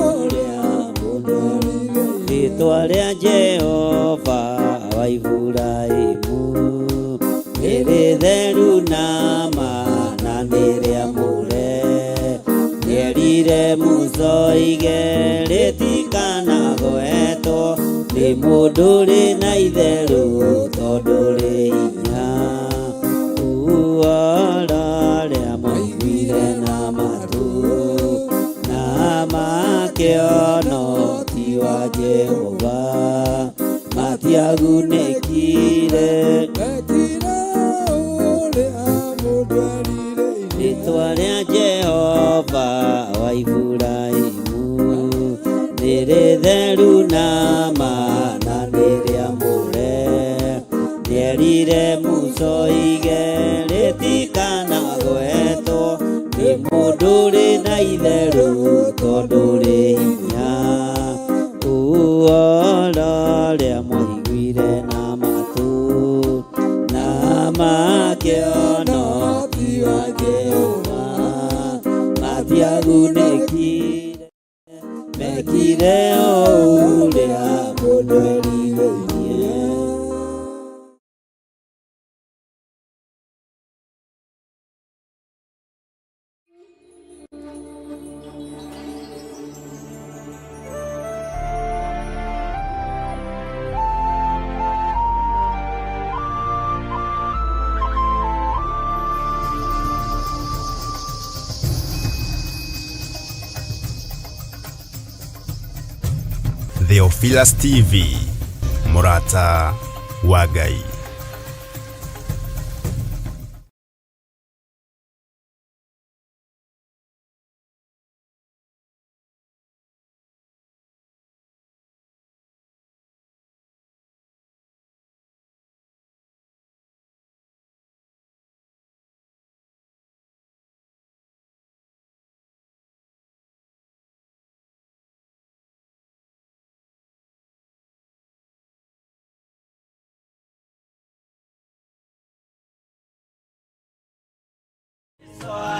ũrĩa mũndũ. Rĩtwa rĩa Jehova wa Iburahĩmu nĩ rĩtheru na ma na nĩ rĩamũre. Nĩerire Musa oige rĩtikanagwetwo nĩ mũndũ rĩ na itherũ tondũ rĩ hinya. Ũhoro ũrĩa mwaiguire na matũ na makĩona ti wa Jehova matiagunĩkire. Mekire ũrĩa mũndũ erirĩirie. Rĩtwa rĩa Jehova wa Iburahĩmu nĩ rĩtheru na ma na nĩ rĩamũre. Nĩerire Musa oige rĩtikanagwetwo nĩ mũndũ rĩ na itherũ tondũ rĩ hinya. Ũhoro ũrĩa mwaiguire na matũ na makĩona ti wa Jehova matiagunĩkire mekire o ũrĩa mũndũ erirĩirie. Theophilus TV, mũrata wa Ngai.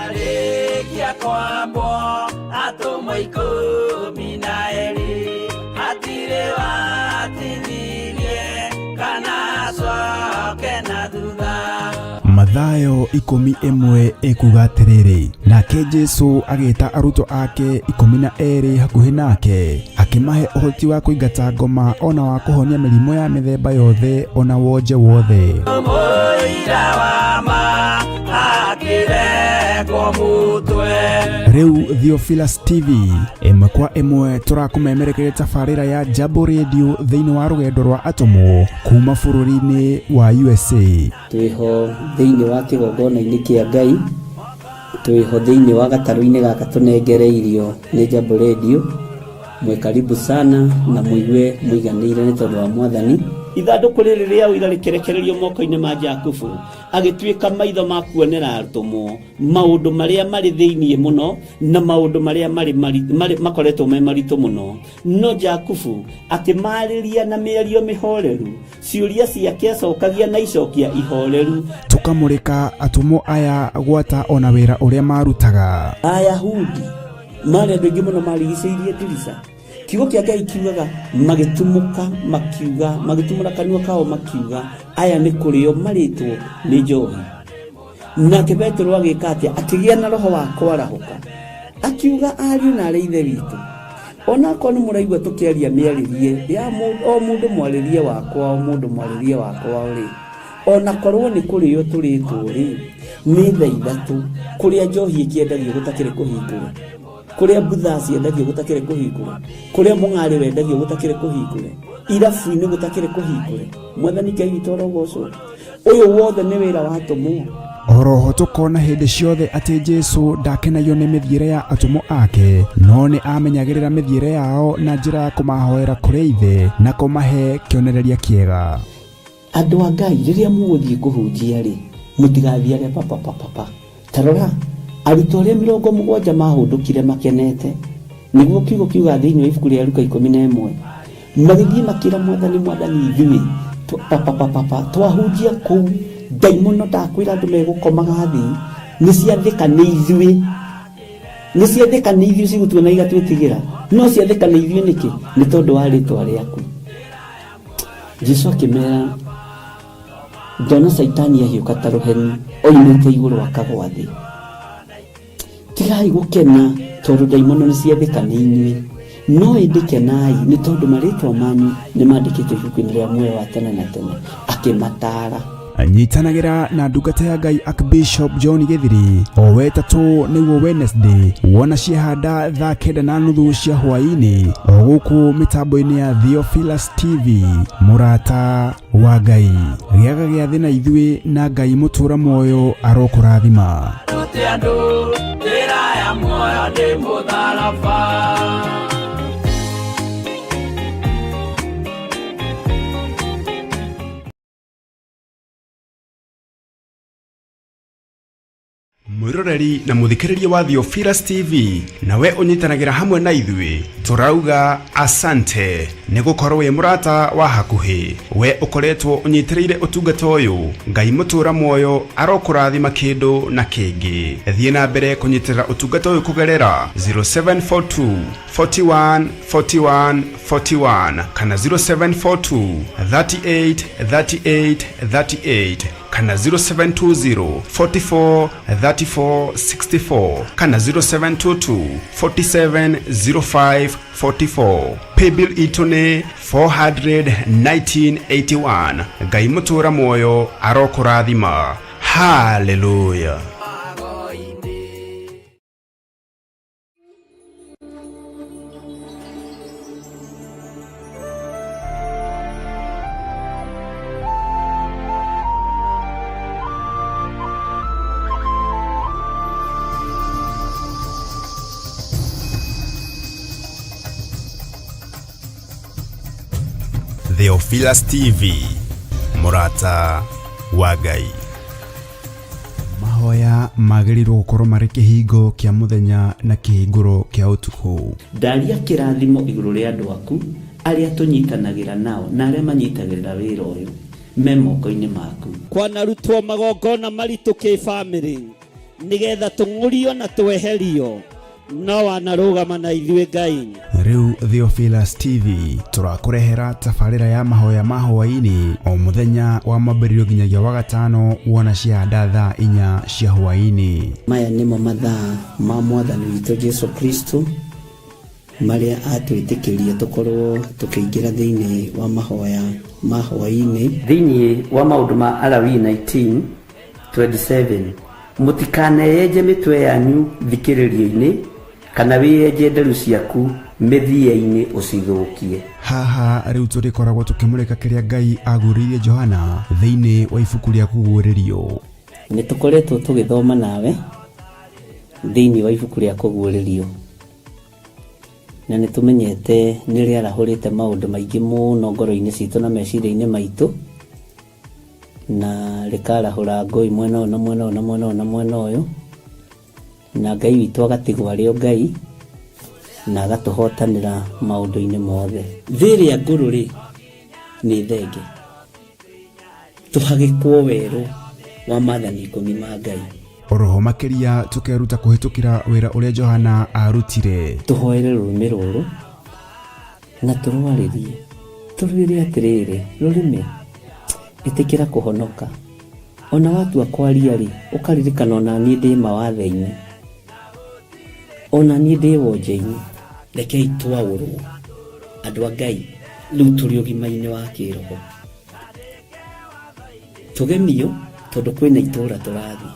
Arĩkia kwambwo atũmwo 12 hatirĩ watithirie kana acoke na thutha. Mathayo 11 ĩkuga atĩrĩrĩ, nake Jesu agĩta arutwo ake 12 hakuhĩ nake, akĩmahe ũhoti wa kũingata ngoma ona wa kũhonia mĩrimũ ya mĩthemba yothe ona wonje wothe. Mũira wa ma akĩrengwo mũtwe. Rĩu Theophilus TV ĩmwe kwa ĩmwe tũrakũmemerekeria tabarĩra ya Jambo Radio thĩinĩ wa rũgendo rwa atũmwo kuma bũrũri-inĩ wa USA. Twĩho thĩinĩ wa kĩgongona-inĩ kĩa Ngai, twĩho thĩinĩ wa gatarũ-inĩ gaka tũnengereirio nĩ Jambo Radio. Mwĩ karibu sana na mũigue mũiganĩire nĩ tondũ wa Mwathani. Ithandũkũ rĩrĩ rĩa ũira rĩkĩrekererio moko-inĩ ma Jakubu, agĩtuĩka maitho ma kuonera atũmwo maũndũ marĩa marĩ thĩinĩ mũno na maũndũ marĩa marĩ makoretwo me maritũ mũno. No Jakubu akĩmarĩria na mĩario mĩhoreru, ciũria ciake acokagia na icokia ihoreru. Tũkamũrĩka atũmwo aya gwata ona wĩra ũrĩa marutaga. Ayahudi marĩ andũ aingĩ mũno marigicĩirie ndirica. Kiugo kĩa Ngai kiugaga magĩtumũka makiuga, magĩtumũra kanua kao makiuga aya nĩ kũrĩo marĩtwo nĩ njohi. Nake Petero agĩka atĩa? Akĩgĩa na roho wa kwarahũka, akiuga ariũ na arĩ ithe witũ, onakorwo nĩ mũraigua tũkĩaria mĩarĩrie ya o mũndũ mwarĩrie wakwa, o mũndũ mwarĩrie wakwa rĩ, onakorwo nĩ kũrĩo tũrĩtwo rĩ, nĩ thaa ithatũ kũrĩa njohi ĩkĩendagio gũtakĩrĩ kũhingũre, kũrĩa mbutha ciendagio gũtakĩrĩ kũhingũre, kũrĩa mũng'arĩ wendagio gũtakĩrĩ kũhingũre, irabu-inĩ gũtakĩrĩ kũhingũre. Mwathani Ngai witũ arogocwo. Ũyũ wothe nĩ wĩra wa atũmwo. Oroho tũkona hĩndĩ ciothe atĩ Jesu ndakenagio nĩ mĩthiĩre ya atũmwo ake, no nĩ amenyagĩrĩra mĩthiĩre yao na njĩra ya kũmahoera kũrĩ Ithe na kũmahe kĩonereria kĩega. Andũ a Ngai, rĩrĩa mũgũthiĩ kũhunjia rĩ, mũtigathiage papa papa papa. Ta rora, arutwo arĩa 70 mahũndũkire makenete, nĩguo kiugo kiuga thĩinĩ wa ibuku rĩa Luka 11, magĩthiĩ makĩra Mwathani, Mwathani ithuĩ papa papa papa twahunjia kũu ndaimono ndakwĩra andũ megũkomaga thĩ nĩ ciathĩka nĩ ithuĩ. Nĩ ciathĩka nĩ ithuĩ cigũtuona igatwĩtigĩra, no ciathĩka nĩ ithuĩ nĩkĩ? Nĩ tondũ wa rĩtwa rĩaku. Jesu akĩmera, ndona Caitani ahiũka ta rũheni oimĩte igũrũ akagwa thĩ. Tigai gũkena tondũ ndaimono nĩ ciathĩka nĩ inyuĩ, no ĩndĩ kenai nĩ tondũ marĩtwa manyu nĩ mandĩkĩtwo ibuku-inĩ rĩa muoyo wa tene na tene. Akĩmataara. Nyitanagĩra na ndungata ya Ngai Archbishop John Gĩthiri o wetatũ nĩguo Wednesday wona ciahanda thaa 9:30 cia hwaĩ-inĩ o gũkũ mĩtambo-inĩ ya Theophilus TV. Mũrata wa Ngai, gĩaga gĩathĩ na ithuĩ, na Ngai mũtũra muoyo arokũrathima. Rute andũ njĩra ya muoyo ndĩ mũtharaba. Mwĩroreri na mũthikĩrĩria wa Theophilus TV, nawe ũnyitanagĩra hamwe na ithuĩ, tũrauga asante nĩ gũkorwo wĩ mũrata wa hakuhĩ. We ũkoretwo ũnyitĩrĩire ũtungata ũyũ, Ngai mũtũra muoyo arokũrathima kĩndũ na kĩngĩ. Thiĩ na mbere kũnyitĩrĩra ũtungata ũyũ kũgerera 0742 41 41 41 kana 0742 38 38 38 kana 0720 44 34 64 kana 0722 47 05 44. Paybill itũ nĩ 41981. Ngai mũtũra muoyo arokũrathima. Haleluya. Theophilus TV, mũrata wa Ngai. Mahoya magĩrĩirwo gũkorwo marĩ kĩhingo kĩa mũthenya na kĩhingũro kĩa ũtukũ. Ndaria kĩrathimo igũrũ rĩa andũ aku arĩa tũnyitanagĩra nao na arĩa manyitagĩrĩra wĩra ũyũ me moko-inĩ maku. Kwanarutwo magongona maritũ kĩbamĩrĩ nĩgetha tũng'ũrio na tweherio, no wanarũgama na ithuĩ Ngai. Rĩu Theophilus TV tũrakũrehera tabarĩra ya mahoya ma hwaĩ-inĩ o mũthenya wa mwambĩrĩrio nginyagia wa gatano wona ciahanda thaa 4 cia hwaĩ-inĩ. Maya nĩmo mathaa ma Mwathani witũ Jesu Kristo marĩa atwĩtĩkĩria tũkorwo tũkĩingĩra thĩinĩ wa mahoya ma hwaĩ-inĩ. Thĩinĩ wa maũndũ ma Alawii 19:27, mũtikaneyenje mĩtwe yanyu thikĩrĩrio-inĩ kana wĩyenje nderu ciaku mĩthia-inĩ ũcithũkie. Haha rĩu tũrĩkoragwo tũkĩmũrĩka kĩrĩa Ngai agũrĩirie Johana thĩinĩ wa ibuku rĩa Kũguũrĩrio. Nĩ tũkoretwo tũgĩthoma nawe thĩinĩ wa ibuku rĩa Kũguũrĩrio, na nĩ tũmenyete nĩ rĩarahũrĩte maũndũ maingĩ mũno ngoro-inĩ citũ na meciria-inĩ maitũ, na rĩkarahũra ngũi mwena ũyũ na mwena ũyũ na mwena ũyũ na mwena ũyũ, na Ngai witũ agatigwo arĩ o Ngai na agatũhotanĩra maũndũ-inĩ mothe. Thĩ ĩrĩa ngũrũ rĩ nĩ thenge, tũhagĩkwo werũ wa maathani 10 ma Ngai. Oroho makĩria tũkeruta kũhĩtũkĩra wĩra ũrĩa Johana arutire. Tũhoere rũrĩmĩ rũrũ na tũrwarĩrie, tũrwĩre atĩrĩrĩ, rũrĩmĩ ĩtĩkĩra kũhonoka. Ona watua kwaria rĩ, ũkaririkana ona niĩ ndĩ mawathe-inĩ, ona niĩ ndĩ wonje-inĩ. Rekei twaũrwo andũ a Ngai, rĩu tũrĩ ũgima-inĩ wa kĩroho, tũgemio tondũ kwĩna itũũra tũrathiĩ.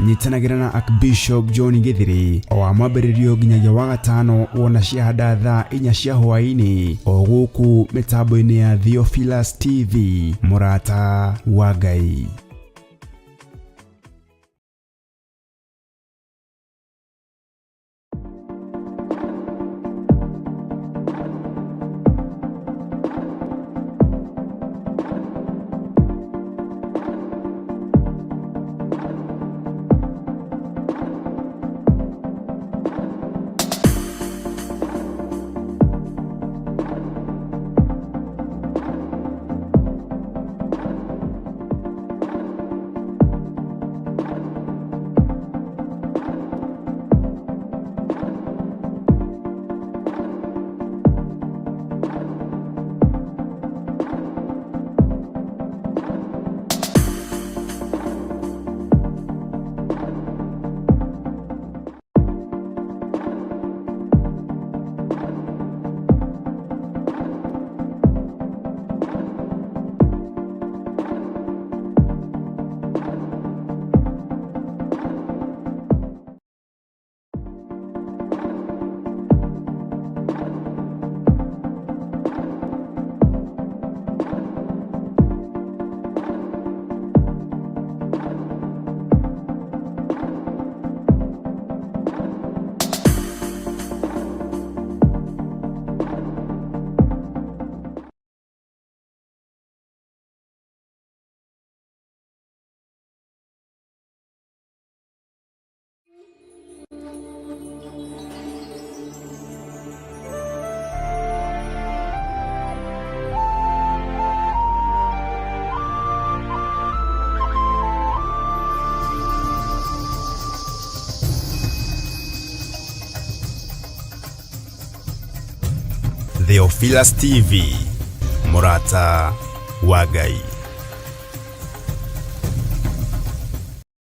Nyitanagĩra na Archbishop John Gĩthiri o wa mwambĩrĩrio nginyagia wa gatano wona ciahanda thaa 4 cia hwaĩ-inĩ o gũkũ mĩtambo-inĩ ya Theophilus TV, mũrata wa Ngai. Theophilus TV, mũrata wa Ngai.